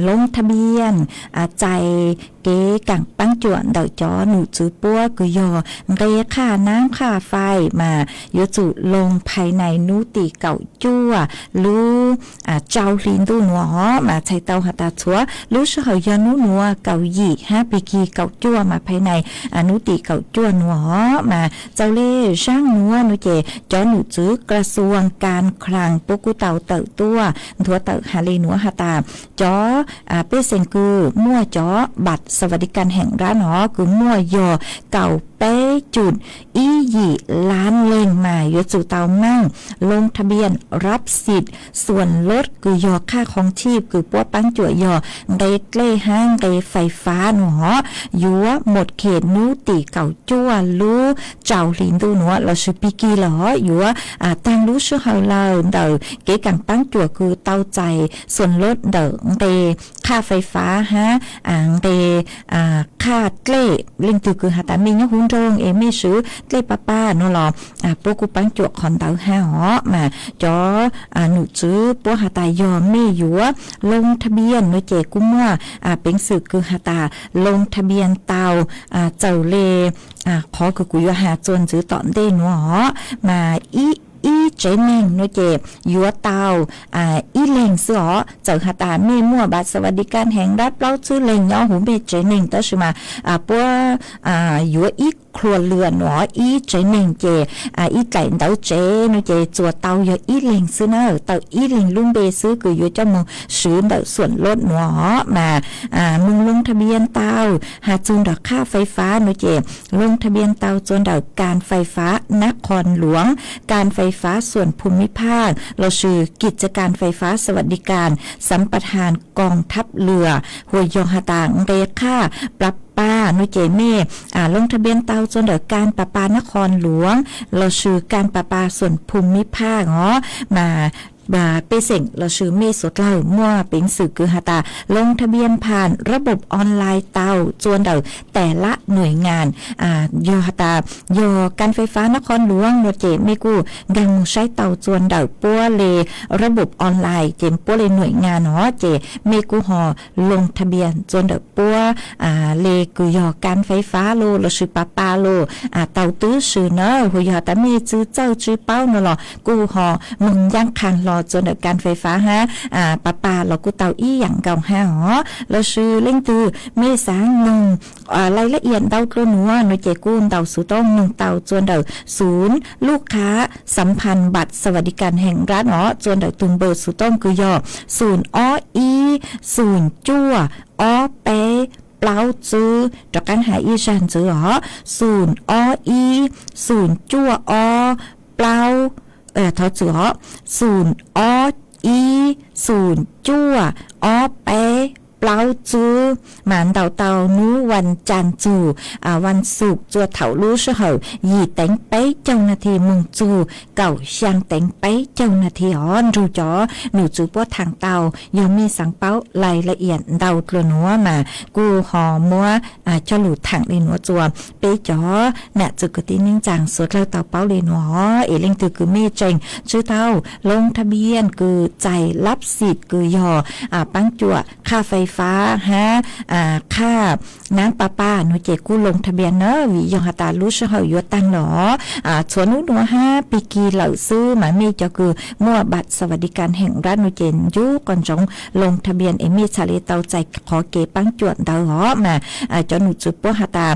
loob thaj bian, txais kev kaam paab cuam ntawm cov num txwv puab kws yog nqe qhaj naab qhaj fais mas yuav tsum loo phais nais nub tim kaum cuaj lub rau hli ntuj nuav hov. Mas txhais tau has tas txhua lub sij hawm yog nub nuav kaum yim hab pig kig kaum cuaj mas phais nais nub tim kaum cuaj nuav hov. Mas txaus le zaaj nuav nuav ces cov num txwv กระทรวงการคลัง puab kuj tau tawm tuaj nthuav tawm has le nuav has tas cov pej xeem kws muaj cov บัตรสวัสดิการแห่งรัฐ hov kws muaj yog kaum peb cum ib yim lab leeg mas yuav tsum tau meej ลงทะเบียนรับสิทธิ์ส่วนลด kws yog qhaj qhov thib kws puab paab cuam yog nqe dlej hab nqe fais fab nuav hov, yuav mum khem nub tim kaum cuaj lub rau hli ntuj nuav lossis pig kig lawm hov, yuav taag lub sij hawm lawm ntawm kev kaam paab cuam kws tau txais xuam lub ntawm nqe qhaj fais fab hab nqe qhaj dlej. Leej twg kws has tas mej nyob huv nroog es mej swv dlej pa pa nuav los puab kuj paab cuam qhov ntawd hab hov. Mas cov num txwv puab has tas yog mej yuav ลงทะเบียน nuav ces kuj muaj peev xwm kws has tas ลงทะเบียน tau txaus le qhov kws kuv yuav has txuas ntxiv tom ntej nuav hov. Mas ib tsev neeg nuav ces yuav tau ib leeg xwb hov. Txawm has tas mej muaj บัตรสวัสดิการแห่งรัฐ plaub tswb leeg nyob huv mej tsev neeg tab sis mas puab yuav ib ครัวเรือน nuav, ib tsev neeg ces ib dlaim ntawv tsev nuav ces tsuas tau yog ib leeg xwb na, tau ib leeg lub npe xwb kws yuav coj moog swv ntawm xuam lub nuav hov. Mas moog ลงทะเบียน tau has txug ntawm qhaj fais fab nuav ces ลงทะเบียน tau txug ntawm การไฟฟ้านครหลวง, การไฟฟ้าส่วนภูมิภาค lossis กิจการไฟฟ้าสวัสดิการสัมปทานกองทัพเรือ hos yog has tas nqe qhaj pa pa nuav ces mej ลงทะเบียน tau txug ntawm การประปานครหลวง lossis การประปาส่วนภูมิภาค hov. Mas pej xeem lossis mej suav dlawg muaj peev xwm kws has tas ลงทะเบียนผ่านระบบออนไลน์ tau txug ntawm แต่ละหน่วยงาน, yog has tas yog การไฟฟ้านครหลวง nuav ces mej kuj nkaag moog saib tau txug ntawm puab le ระบบออนไลน์ ces puab le หน่วยงาน hov ces mej kuj ho ลงทะเบียน txug ntawm puab le kws yog การไฟฟ้า los lossis pa pa los tau tub si na. Hos yog has tas mej tsi txawj tsi paub nuav los kuj ho moog ncaaj qha hlo txug ntawm การไฟฟ้า hab pa pa los kuj tau ib yaam nkaus hab hov. Lossis leej twg mej xaav noog รายละเอียด ntau dlua nuav nuav ces kuj ntaus xuv tooj noog tau txug ntawm ศูนย์ลูกค้าสัมพันธ์บัตรสวัสดิการแห่งรัฐ hov, txug ntawm tug npawb xuv tooj kws yog ศูนย์ ob เจ็ด ob แปด plaub เจ็ด rov qaab has ib zag ntxiv hov, ศูนย์ ob เจ็ด ob แปด plaub, thov txim hov, ศูนย์ ob เจ็ด ob แปด plaub plaub txwb, mas ntaus tau hnub vas cas txug vas xuv txua thaum lub sij hawm yim teev peb caug nas this moog txug kaum xyaa teev peb caug nas this os. Nrug cov num tswv puab thaam tau, yog mej xaav paub lais la iam ntau dlua nuav mas kuj ho muab coj lug thaam le nuav txua peb cov nam txwv kwv tij neej tsaa suav dlawg tau paub le nuav os. Es leej twg kws mej tseem tswb tau loo tha bian kws txais lab xim kws yog paab cuam qha fais fab hab qha nab pa pa nuav ces kuj loo tha bian na, vim yog has tas lub sij hawm yuav taag lawm os. Txhua nub nuav hab pig kig lawm xwb mas mej cov kws muaj npam xas vas di kas heem nrab nuav ces ncu qhov ntsoov loo tha bian es mej txhad le tau txais qhov kev paab cuam ntawd os. Mas cov num tswv puab has tas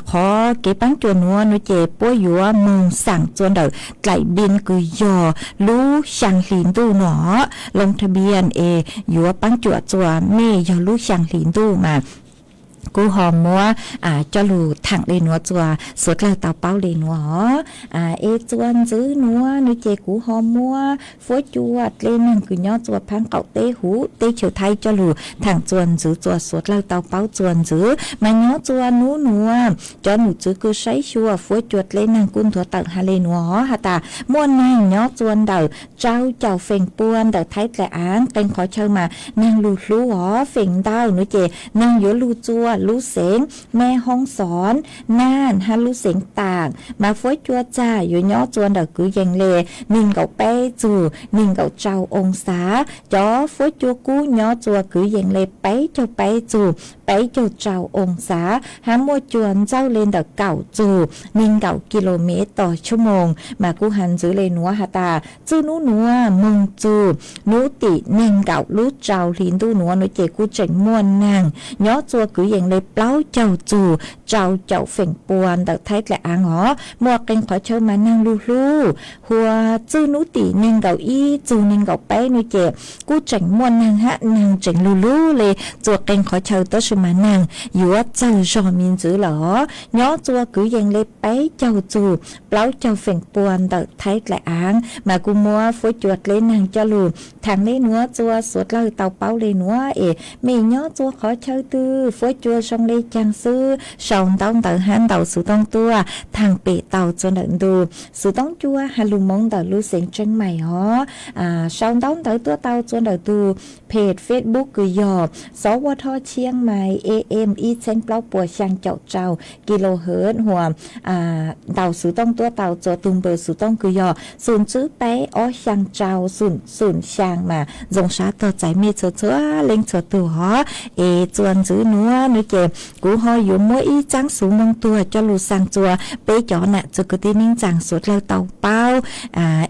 qhov kev paab cuam nuav nuav ces puab yuav moog xaam txua ntawm dlaim npin kws yog lub xyaa hli ntuj nuav os. Loo tha bian es yuav paab cuam txua mej yog lub xyaa hli ntuj mas kuv ho muab coj lug thaam le nuav txua suav dlawg tau paub le nuav os. Es txua ntxwv nuav nuav ces kuv ho muab fuab cua dlej neeg kws nyob txua phaab qaum teb huv teb chaws Thaib coj lug thaam txua ntxwv txua suav dlawg tau paub txua ntxwv. Mas nyob txua nub nuav cov num tswv kws saib xyuas fuab cua dlej neeg kuj nthuav tawm has le nuav os, has tas muaj neeg nyob txua ntawm rau caum feem pua ntawm Thaib dlaim aav, qee qhov chaw mas neeg lug hlub os, feem ntau nuav ces neeg yuav lug txua lub xeev Mej Hoob Xov, Naj hab lub xeev Taam. Mas fuab cua txag yuav nyob txua ntawm kwv yees le neeg nkaum peb txug neeg nkaum rau oo xav. Cov fuab cua kub nyob txua kwv yees le peb caug peb txug peb caug rau oo xav, hab muaj cua ntxawj le ntawm kaum txug neeg nkaum kilomev tos tshua moog. Mas kuj has ntxwv le nuav has tas txij nub nuav moog txug nub tim neeg nkaum lub rau hli ntuj nuav nuav ces kuj tseem muaj neeg nyob txua kwv yees le plaub caug txug rau caum feem pua ntawm Thaib dlaim aav os. Muaj qee qhov chaw mas neeg lug hlub, huas txij nub tim neeg nkaum ib txug neeg nkaum peb nuav ces kuj tseem muaj neeg hab neeg tseem lug hlub le txua qee qhov chaw tab sis mas neeg yuav txawg zog me ntxwv lawm os. Nyob txua kwv yees le peb caug txug plaub caug feem pua ntawm Thaib dlaim aav. Mas kuj muab fuab cua dlej neeg coj lug thaam le nuav txua suav dlawg tau paub le nuav es mej nyob txua qhov chaw twg, fuab cua zoo le caag xwb, sau ntaub ntawv hab ntaus xuv tooj tuaj thaam pem tau txua ntawm ntu xuv tooj cua has lug moov ntawm lub xeev Tseeb Maim os. Sau ntaub ntawv tuaj tau txua ntawm tug page Facebook kws yog Xov Ua Thoj Tshiab Maim A M ib txheeb plaub puas xyaa caum rau kilohertz huas ntaus xuv tooj tuaj tau txua tug npawb xuv tooj kws yog xum tswb peb ob xyaa rau xum xyaa mas zoo sab tog txais mej txhua txhua leej txhua tug os. Es txua ntxwv nuav nuav ces kuv ho yuav muab ib txaab xuv moog tuag coj lug xaa txua peb cov nam txwv kwv tij neej tsaa suav dlawg tau paub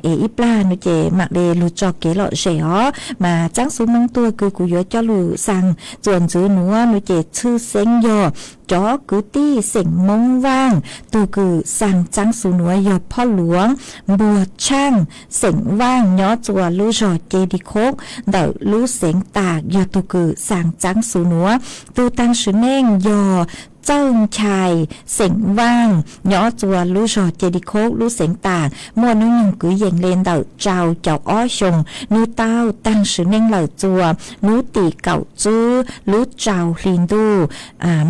es ib plag nuav ces maam le lug tso kev lom zem os. Mas txaab xuv moog tuag kws kuv yuav coj lug xaa txua ntxwv nuav nuav ces tshwj xeeb yog cov kwv tij xeem Moob Vaaj, tug kws xaa txaab xuv nuav yog Phoj Luav Npuag Tshaaj xeem Vaaj nyob txua lub zog Ce Di Khoob ntawm lub xeev Taam yog tug kws xaa txaab xuv nuav. Tug taag sim neej yog Txawj Nchai xeem Vaaj nyob txua lub zog Ce Di Khoob lub xeev Taam, muaj nub nyoog kwv yees le ntawm rau caum ob xyoos. Nub tau taag sim neej lawm txua nub tim kaum tswb lub rau hli ntuj.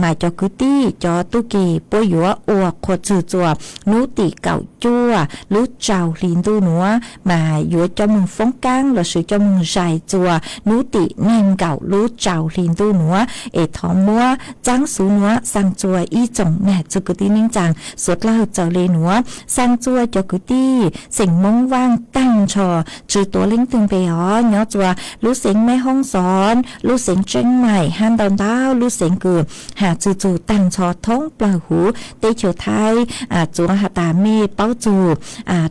Mas cov kwv tij cov tub ki puab yuav ua qhuas txwg txua nub tim kaum cuaj lub rau hli ntuj nuav, mas yuav coj moog foob kaab lossis coj moog zais txua nub tim neeg nkaum lub rau hli ntuj nuav. Es thov muab txaab xuv nuav xaa txua ib tsoom nam txwv kwv tij neej tsaa suav dlawg txawm le nuav, xaa txua cov kwv tij xeem Moob Vaaj taag nrho, tsi tuav leej twg npe os, nyob txua lub xeev Mej Hoob Xov, lub xeev Tseeb Maim hab ntau ntau lub xeev kws has txwg txug taag nrho thoob plawg huv teb chaws Thaib. Txuav has tas mej paub txug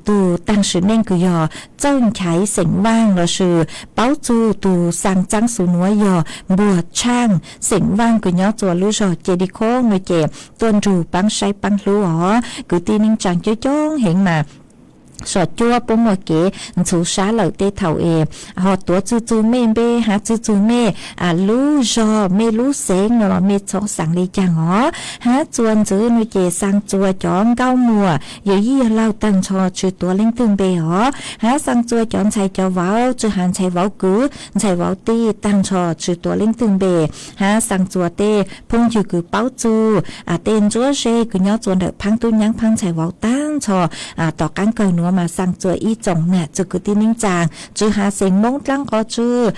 tug taag sim neej kws yog Txawj Nchai xeem Vaaj lossis paub txug tug xaa txaab xuv nuav yog Npuag Tshaaj xeem Vaaj kws nyob txua lub zog Ce Di Khoob nuav ces tuaj nrug paab saib paab hlub os. Kwv tij neej tsaa coob coob heev mas sov cuab puab muaj kev ntxhuv sab lawm tej thaum es ho tuav txug txug mej npe hab txug txug mej lub zog, mej lub xeev no los mej txhob xaa le caag os. Hab txuas ntxwv nuav ces xaa txuas cov nkauj muam yawm yij yawg laug taag nrho tsi tuav leej twg npe os. Hab xaa txuas cov ntxhais cov vauv, tsi has ntxhais vauv kwv ntxhais vauv tij taag nrho tsi tuav leej twg npe. Hab xaa txuas tej phooj ywg kws paub txug tej ntsuab ze kws nyob txuas ntawm phaab tub nyaab phaab ntxhais vauv taag nrho. Tom qaab kawg nuav mas xaa txuas ib tsoom nam txug kwv tij neej tsaa, tsi has xeem Moob dlaab qhov tswb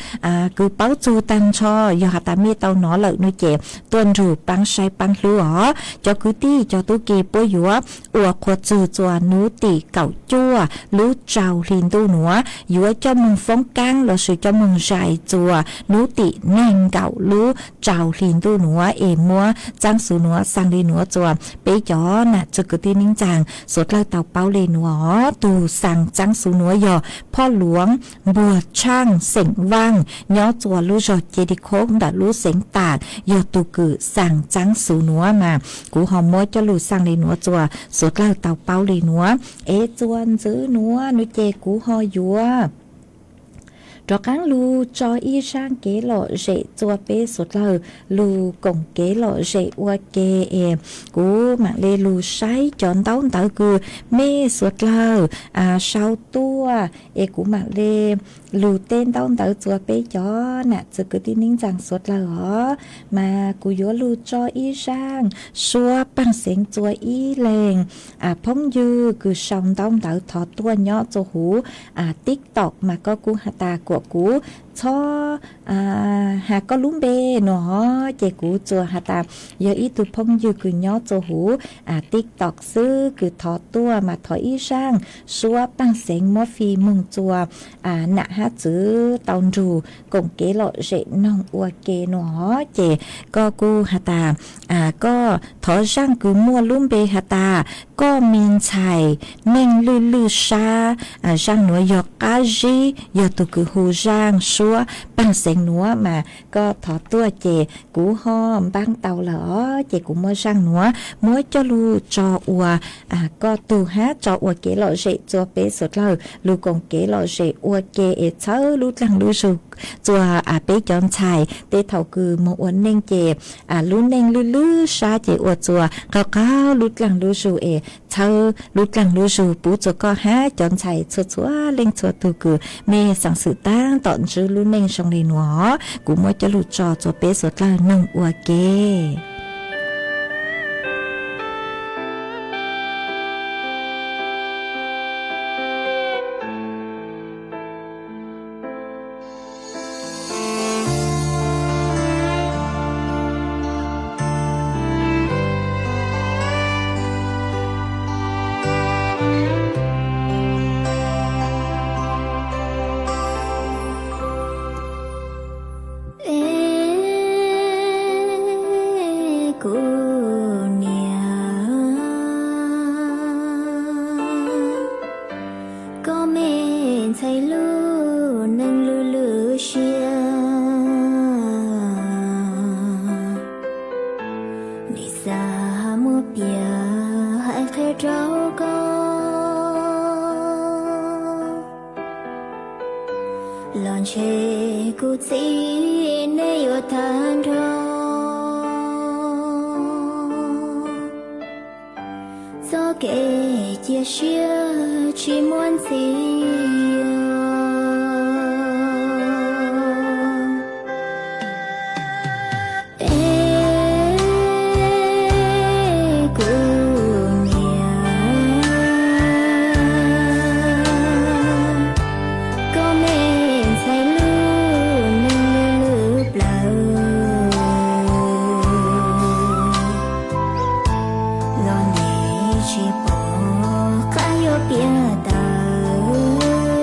kws paub txug taag nrho, yog has tas mej tau nov lawm nuav ces tuaj nrug paab saib paab hlub os. Cov kwv tij cov tub ki, puab yuav ua qhua txug txuas nub tim kaum cuaj lub rau hli ntuj nuav, yuav coj moog foob kaab lossis coj moog zais txuas nub tim neeg nkaum lub rau hli ntuj nuav es muab txaab xuv nuav xaa le nuav txuas peb cov nam txug kwv tij neej tsaa suav dlawg tau paub le nuav. Tug xaa txaab xuv nuav yog Phoj Luav Npuag Tshaaj xeem Vaaj nyob txuas lub zog Ceg Di Khoob ntawm lub xeev Taam, yog tug kws xaa txaab xuv nuav mas kuv ho muab coj lug xaa le nuav txuas suav dlawg tau paub le nuav. Es txuas ntxwv nuav nuav ces kuv ho yuav rov qaab lug tso ib zaaj kev lom zem txuas peb suav dlawg lug koom kev lom zem ua ke es kuv maam le lug saib cov ntaub ntawv kws mej suav dlawg sau tuaj es kuv maam le lug teb ntaub ntawv txuas peb cov nam txug kwv tij neej tsaa suav dlawg os. Mas kuv yuav lug tso ib zaaj suab paag xeev txuas ib leeg phooj ywg kws sau ntaub ntawv thov tuaj nyob txuas huv TikTok mas koj kuj has tas kuam kuv txhob has koj lub npe no, ces kuv txuas has tas yog ib tug phooj ywg kws nyob txuas huv TikTok xwb kws thov tuaj mas thov ib zaaj suab paag xeev muab fij moog txuas nam hab txwv tau nrug koom kev lom zem noog ua ke no, ces koj kuj has tas koj thov zaaj kws muaj lub npe has tas koj me ntxhais neeg lwj lwj sab. Zaaj nuav yog qab zib, yog tug kws hu zaaj suab paag xeev nuav mas koj thov tuaj ces kuv ho npaab tau lawm os. Ces kuv muab zaaj nuav muab coj lug tso ua koj tug hab tso ua kev lom zem txuas peb suav dlawg lug koom kev lom zem ua ke es txhawb lub dlaag lub zug txuas peb cov ntxhais tej thaum kws moog ua neej ces lub neej lwj lwj sab ces ua txuas qaug qaug lub dlaag lub zug es txhawb lub dlaag lub zug pub txuas koj hab cov ntxhais txhua txhua leej txhua tug kws mej xaa xwm taab tom ntsib lub neej zoo le nuav. Kuv muab coj lug tso txuas peb suav dlawg noog ua ke. Kuv niam, koj me ntxhais lub neej lwj lwj siab, nim xav muab piav hais qhia rau koj los ntshe kuv txiv nej yuav tag nrho. Txoj kev cia siab tsis muaj ntxiv. Es kuv niam, koj me ntxhais lub neej lwj lwj plaws, los nim tsis pom qab yuav piav tawm.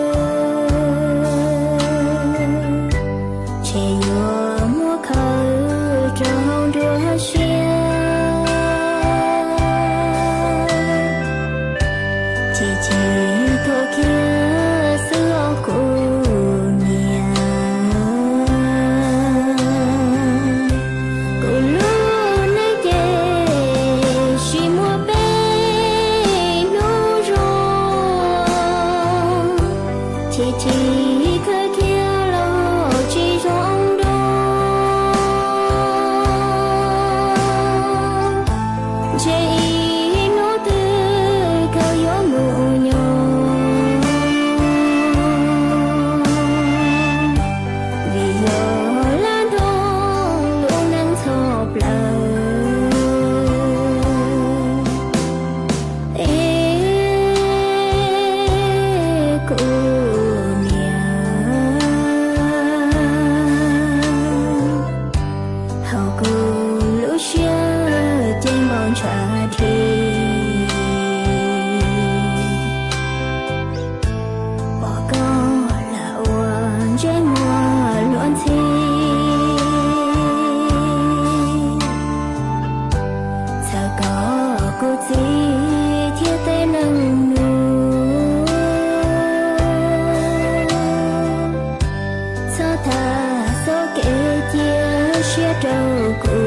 rau kuv.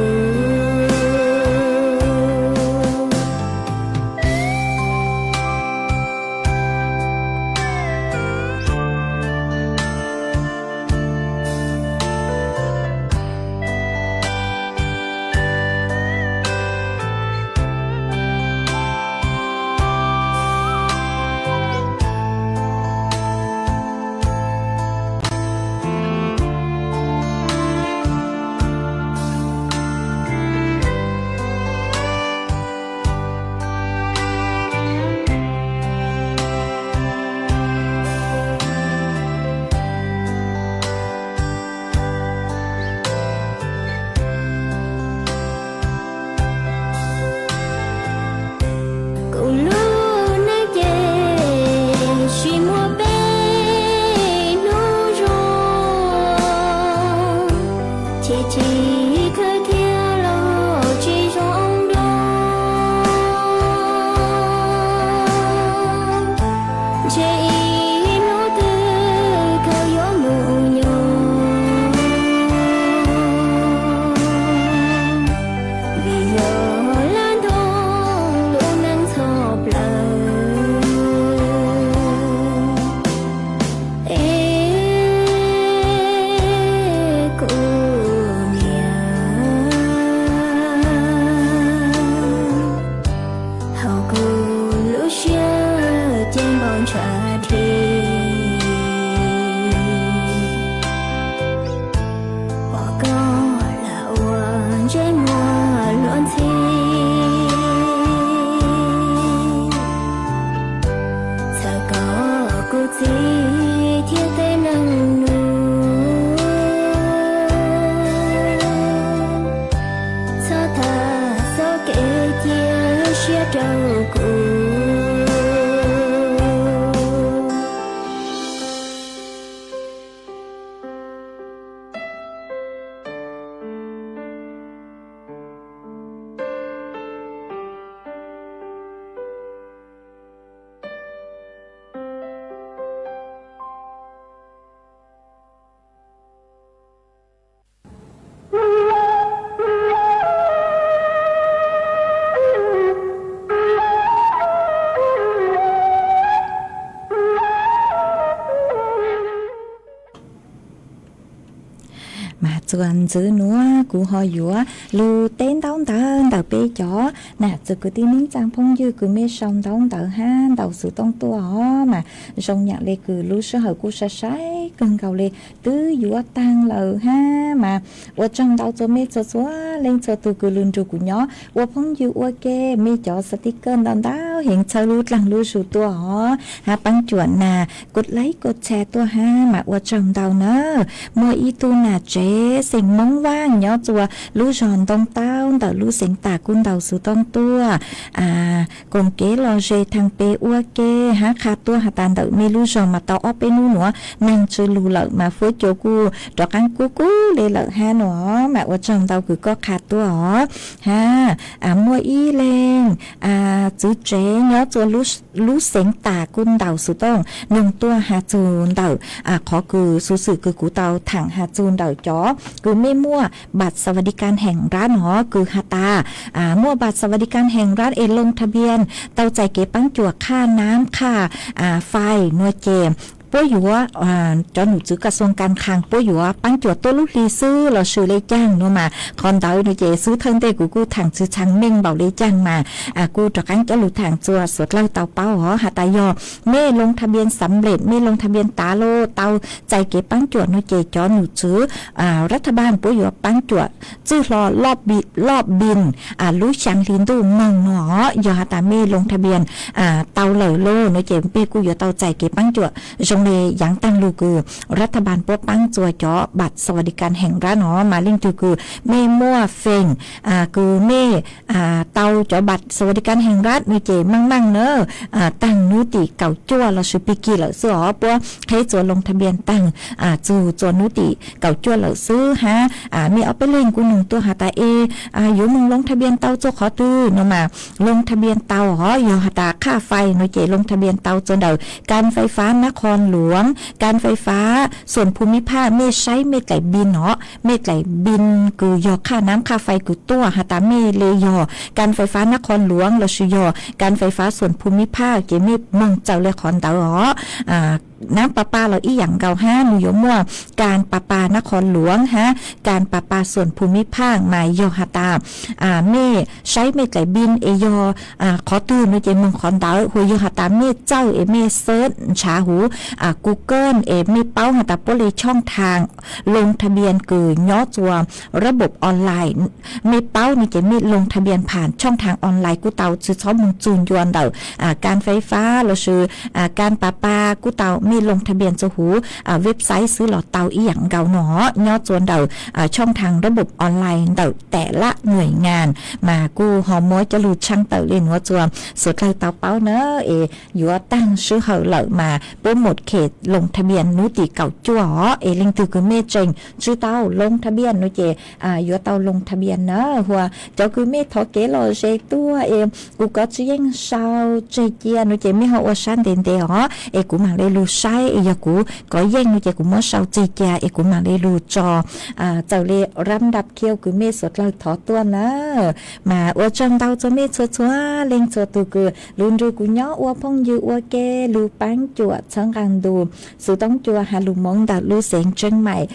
Kuv lub neej ces tsis muaj peb hnub zoo, ces tsis khwv thiab los tsis zoo dua. Ntshe ib hnub twg koj yuav mus nyob, vim yog lab ntoo lub neej txhoj plaws. Es kuv niam, hauv kuv lub siab ces npau ntshav dheev, pom koj lam ua ntsej muag luag ntxhi, txhawm koj kuv txiv thiab tej neeg nus. Txhob tham txoj kev cia siab rau kuv. Mas txuas ntxiv nuav kuv ho yuav lug teb ntaub ntawv ntawm peb cov nam txiv kwv tij neej tsaa phooj ywg kws mej sau ntaub ntawv hab ntaus xov tooj tuaj os. Mas zoo yaam le kws lub sij hawm kuj sai sai kawg nkaus le, twb yuav taag lawm hab mas ua tsaug ntau txug mej txhua txhua leej txhua tug kws lug nrug kuv nyob ua phooj ywg ua ke. Mej cov sticker ntau ntau heev txhawb lub dlaag lub zug tuaj os, hab paab cuam nas kuv like kuv share tuaj hab mas ua tsaug ntau na. Muaj ib tug nam tsev xeem Moob Vaaj nyob txuas lub zog Ntoo Taub ntawm lub xeev Tas kuj ntaus xov tooj tuaj, koom kev lom zem thaam pem ua ke hab qha tuaj has tas ntawm mej lub zog mas tau ob peb nub nuav neeg tsw lug lawm mas fuab cua kuj rov qaab kub kub le lawm hab nua. Mas ua tsaug ntau kws koj qha tuaj os. Hab muaj ib leeg txiv tsev nyob txuas lub xeev Tas kuj ntaus xov tooj noog tuaj has txug ntawm qhov kws xuv xwm kws kuv tau thaam has txug ntawm cov kws mej muaj บัตรสวัสดิการแห่งรัฐ no kws has tas muaj บัตรสวัสดิการแห่งรัฐ es ลงทะเบียน tau txais kev paab cuam qhaj nab qhaj fais nua ces puab yuav, cov num tswv กระทรวงการคลัง puab yuav paab cuam tuab lub hli xwb lossis le caag nua mas qhov ntawd nua ces xub thawj ntej kuv kuj thaam txwv txhaav meej npaum le caag mas kuj rov qaab coj lug thaam txuas suav dlawg tau paub os. Has tas yog mej ลงทะเบียนสำเร็จ mej ลงทะเบียน tas lawm tau txais kev paab cuam nua ces cov num tswv รัฐบาล puab yuav paab cuam txwj hlo loj bin lub xyaa hli ntuj moog nua. Yog has tas mej ลงทะเบียน tau lawm lawm nua ces mej kuj yuav tau txais kev paab cuam zoo le yaav taag lug kws รัฐบาล puab paab txuas cov บัตรสวัสดิการแห่งรัฐ no mas leej twg kws mej muaj feem kws mej tau cov บัตรสวัสดิการแห่งรัฐ no ces maaj maaj na, taag nub tim kaum cuaj lossis pig kig lawm xwb os puab qheb txuas ลงทะเบียน taag txug txuas nub tim kaum cuaj lawm xwb hab mej ob peb leeg kuj noog tuaj has tas es yuav moog ลงทะเบียน tau txug qhov twg no mas ลงทะเบียน tau os. Yog has tas qhaj fais no ces ลงทะเบียน tau txug ntawm การไฟฟ้านครหลวง หลวง การไฟฟ้าส่วนภูมิภาค mej saib mej dlaim npis no, mej dlaim npis kws yog qhaj nam qhaj fais kws tuaj has tas mej le yog การไฟฟ้านครหลวง lossis yog การไฟฟ้าส่วนภูมิภาค ces mej moog txawm le qhov ntawd os. Nam pa pa los ib yaam nkaus hab, nwg yuav muaj การประปานครหลวง hab การประปาส่วนภูมิภาค mas yog has tas mej saib mej dlaim npis es yog qhov twg no ces moog qhov ntawd, hu yog has tas mej txawj es mej search nrhav huv Google es mej paub has tas puab le ช่องทางลงทะเบียน kws nyob txua ระบบออนไลน์, mej paub no ces mej ลงทะเบียนผ่านช่องทางออนไลน์ kuj tau, tsi txhob moog txug ncua ntawm การไฟฟ้า lossis การประปา kuj tau, mej ลงทะเบียน txua huv website xwb los tau ib yaam nkaus no, nyob txua ntawm ช่องทางระบบออนไลน์ ntawm แต่ละหน่วยงาน mas kuj ho muab cov lug tshaaj tawm le nuav txua suav dlawg tau paub na. Es yuav taag sij hawm lawm mas puab หมดเขตลงทะเบียน nub tim kaum cuaj os. Es leej twg kws mej tseem tsi tau ลงทะเบียน no ces yuav tau ลงทะเบียน na. Hu ua cov kws mej thov kev lom zem tuaj es kuv kov tsi yeej sau tseg cia no ces mej ho ua sab ntev ntev os, es kuv maam le lug saib, es yog kuv kov yeej no ces kuv muab sau tseg cia es kuv maam le lug tso txawm le ลำดับคิว kws mej suav dlawg thov tuaj na. Mas ua tsaug ntau txua mej txhua txhua leej txhua tug kws lug nrug kuv nyob ua phooj ywg ua ke, lug paab cuam txhawb nqaa ntu xwv toob cua has lug moov ntawm lub xeev Tsheej Maim,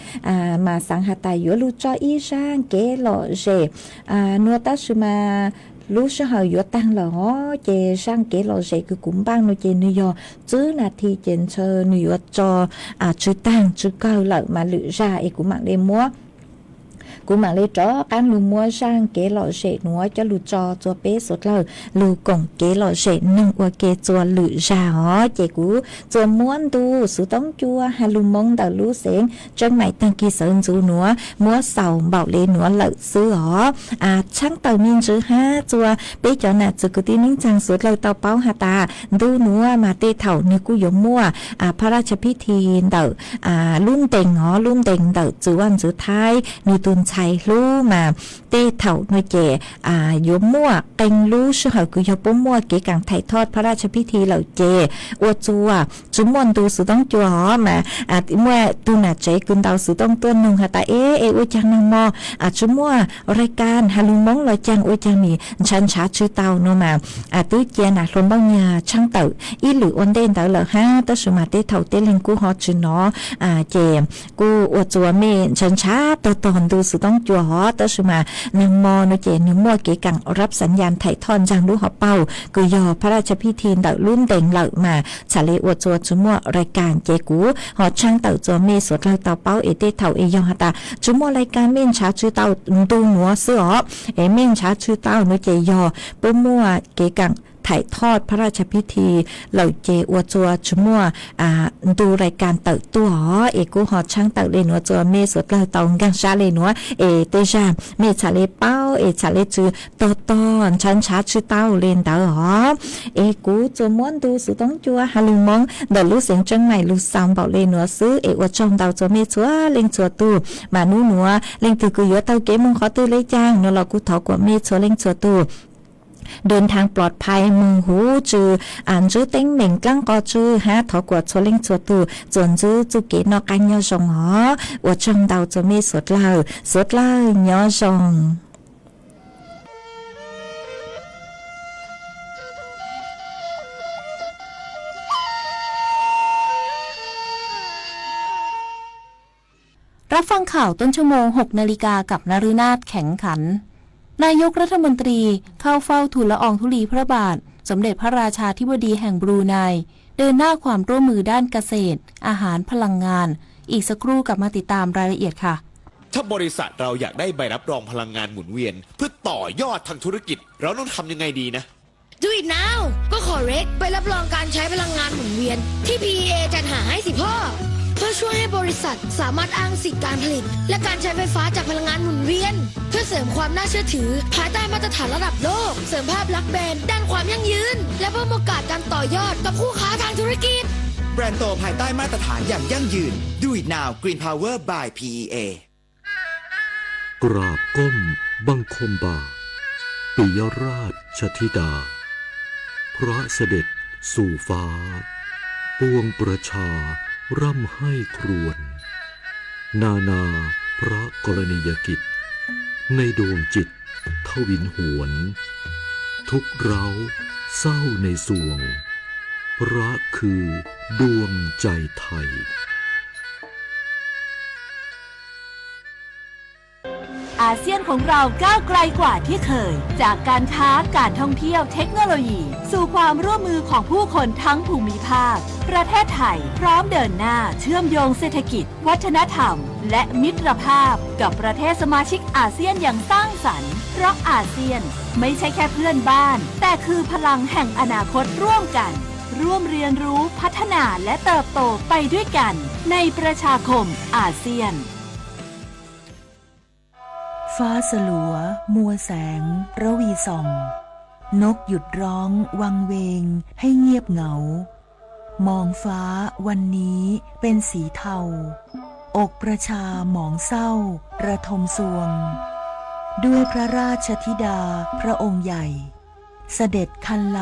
mas xaav has tas yuav lug tso ib zaaj kev lom zem nua, tab sis mas lub sij hawm yuav taag lawm os, ces zaaj kev lom zem kws kuv npaaj no ces nwg yog tsib nas this ces ntshe nwg yuav tso tsi taag tsi kawg lawm, mas lwm zag es kuv maam le muab kuv maam le rov qaab lug muab zaaj kev lom zem nuav coj lug tso txua peb suav dlawg lug koom kev lom zem noog ua ke txua lwm zag os. Ces kuv txua muab ntu xwv toob cua has lug moov ntawm lub xeev Tsheej Maim taag kig sawv ntxuv nuav muab xaus npaum le nuav lawm xwb os. Tshaab tawm me ntsis hab txua peb cov nam txiv kwv tij neej tsaa suav dlawg tau paub has tas ntu nuav mas tej thaum nwg kuj yuav muaj พระราชพิธี ntawm lub ntees os, lub ntees ntawm txwv vaj ntxwv Thaib nwg tug ntxhais hlub mas tej thaum nuav ces yuav muaj qee lub sij hawm kws yog puab muaj kev kaam ถ่ายทอดพระราชพิธี lawm ces ua txua tsi muaj ntu xwv toob cua os, mas muaj tug nam tsev kws ntau xwv tooj tuaj noog has tas es, es ua caag nag mo tsi muaj รายการ has lug moov los caag, ua caag nwg nrhav nrhav tsi tau no mas twb cia nam hluas npaum nyag tshaab tawm ib lwm ua ntej ntawd lawm hab, tab sis mas tej thaum tej leeg kuj ho tsi nov, ces kuj ua txua mej nrhav nrhav tog tog ntu xwv tooj cua os, tab sis mas nag mo no ces nwg muaj kev kaam รับสัญญาณถ่ายทอด ntsaag lub hauv paug kws yog พระราชพิธี ntawm lub ntees lawm mas txham le ua txua tsi muaj รายการ ces kuv ho tshaab tawm txua mej suav dlawg tau paub es tej thaum es yog has tas tsi muaj รายการ mej nrhav tsi tau ntu nuav xwb os, es mej nrhav tsi tau no ces yog puab muaj kev kaam ถ่ายทอดพระราชพิธี lawm ces ua txua tsi muaj ntu รายการ tawm tuaj os, es kuv ho tshaab tawm le nuav txua mej suav dlawg tau nkaag sab le nuav, es tej zag mej txham le paub es txham le tsi tog tog nrhav nrhav tsi tau le ntawd os. Es kuv txua muab ntu xwv tooj cua has lug moov ntawm lub xeev Tsheej Maim lug xaus npaum le nuav xwb, es ua tsaug ntau txua mej txhua leej txhua tug. Mas nub nuav leej twg kws yuav taug kev moog qhov twg le caag no los kuj thov kuas mej txhua leej txhua tug เดินทางปลอดภัย, moog huv tsw, ntsib teeb meem dlaab qos tsw hab thov kuas txhua leej txhua tug txuas ntsib txuj kev noj qaab nyob zoo os. Ua tsaug ntau txua mej suav dlawg, suav dlawg nyob zoo. รับฟังข่าวต้นชั่วโมง หกนาฬิกา กับนฤนาถ แข็งขัน นายกรัฐมนตรีเข้าเฝ้าทูลละอองธุลีพระบาทสมเด็จพระราชาธิบดีแห่งบรูไน เดินหน้าความร่วมมือด้านเกษตร อาหาร พลังงาน อีกสักครู่กลับมาติดตามรายละเอียดค่ะ ถ้าบริษัทเราอยากได้ใบรับรองพลังงานหมุนเวียนเพื่อต่อยอดทางธุรกิจ เราต้องทำยังไงดีนะ Do it now ก็ขอ rec ใบรับรองการใช้พลังงานหมุนเวียนที่ พีอีเอ จัดหาให้สิบข้อ เพื่อช่วยให้บริษัทสามารถอ้างสิทธิ์การผลิต และการใช้ไฟฟ้าจากพลังงานหมุนเวียน เพื่อเสริมความน่าเชื่อถือภายใต้มาตรฐานระดับโลก เสริมภาพลักษณ์แบรนด์ด้านความยั่งยืน และเพิ่มโอกาสการต่อยอดกับคู่ค้าทางธุรกิจ แบรนด์โตภายใต้มาตรฐานอย่างยั่งยืน Do it now Green Power by พีอีเอ กราบก้มบังคมบาท ปิยราชธิดา พระเสด็จสู่ฟ้า ปวงประชา ร่ำไห้ครวญ นานาพระกรณียกิจ ในดวงจิตทวินหวน ทุกข์ร้าวเศร้าในสวง พระคือดวงใจไทย อาเซียนของเราก้าวไกลกว่าที่เคย จากการค้า การท่องเที่ยว เทคโนโลยี สู่ความร่วมมือของผู้คนทั้งภูมิภาค ประเทศไทยพร้อมเดินหน้าเชื่อมโยงเศรษฐกิจ วัฒนธรรม และมิตรภาพกับประเทศสมาชิกอาเซียนอย่างสร้างสรรค์ เพราะอาเซียนไม่ใช่แค่เพื่อนบ้าน แต่คือพลังแห่งอนาคตร่วมกัน ร่วมเรียนรู้ พัฒนา และเติบโตไปด้วยกัน ในประชาคมอาเซียน ฟ้าสลัว มัวแสง ระวีส่อง นกหยุดร้องวังเวงให้เงียบเหงา มองฟ้าวันนี้เป็นสีเทา อกประชาหมองเศร้าระทมซวง ด้วยพระราชธิดาพระองค์ใหญ่ เสด็จคันไล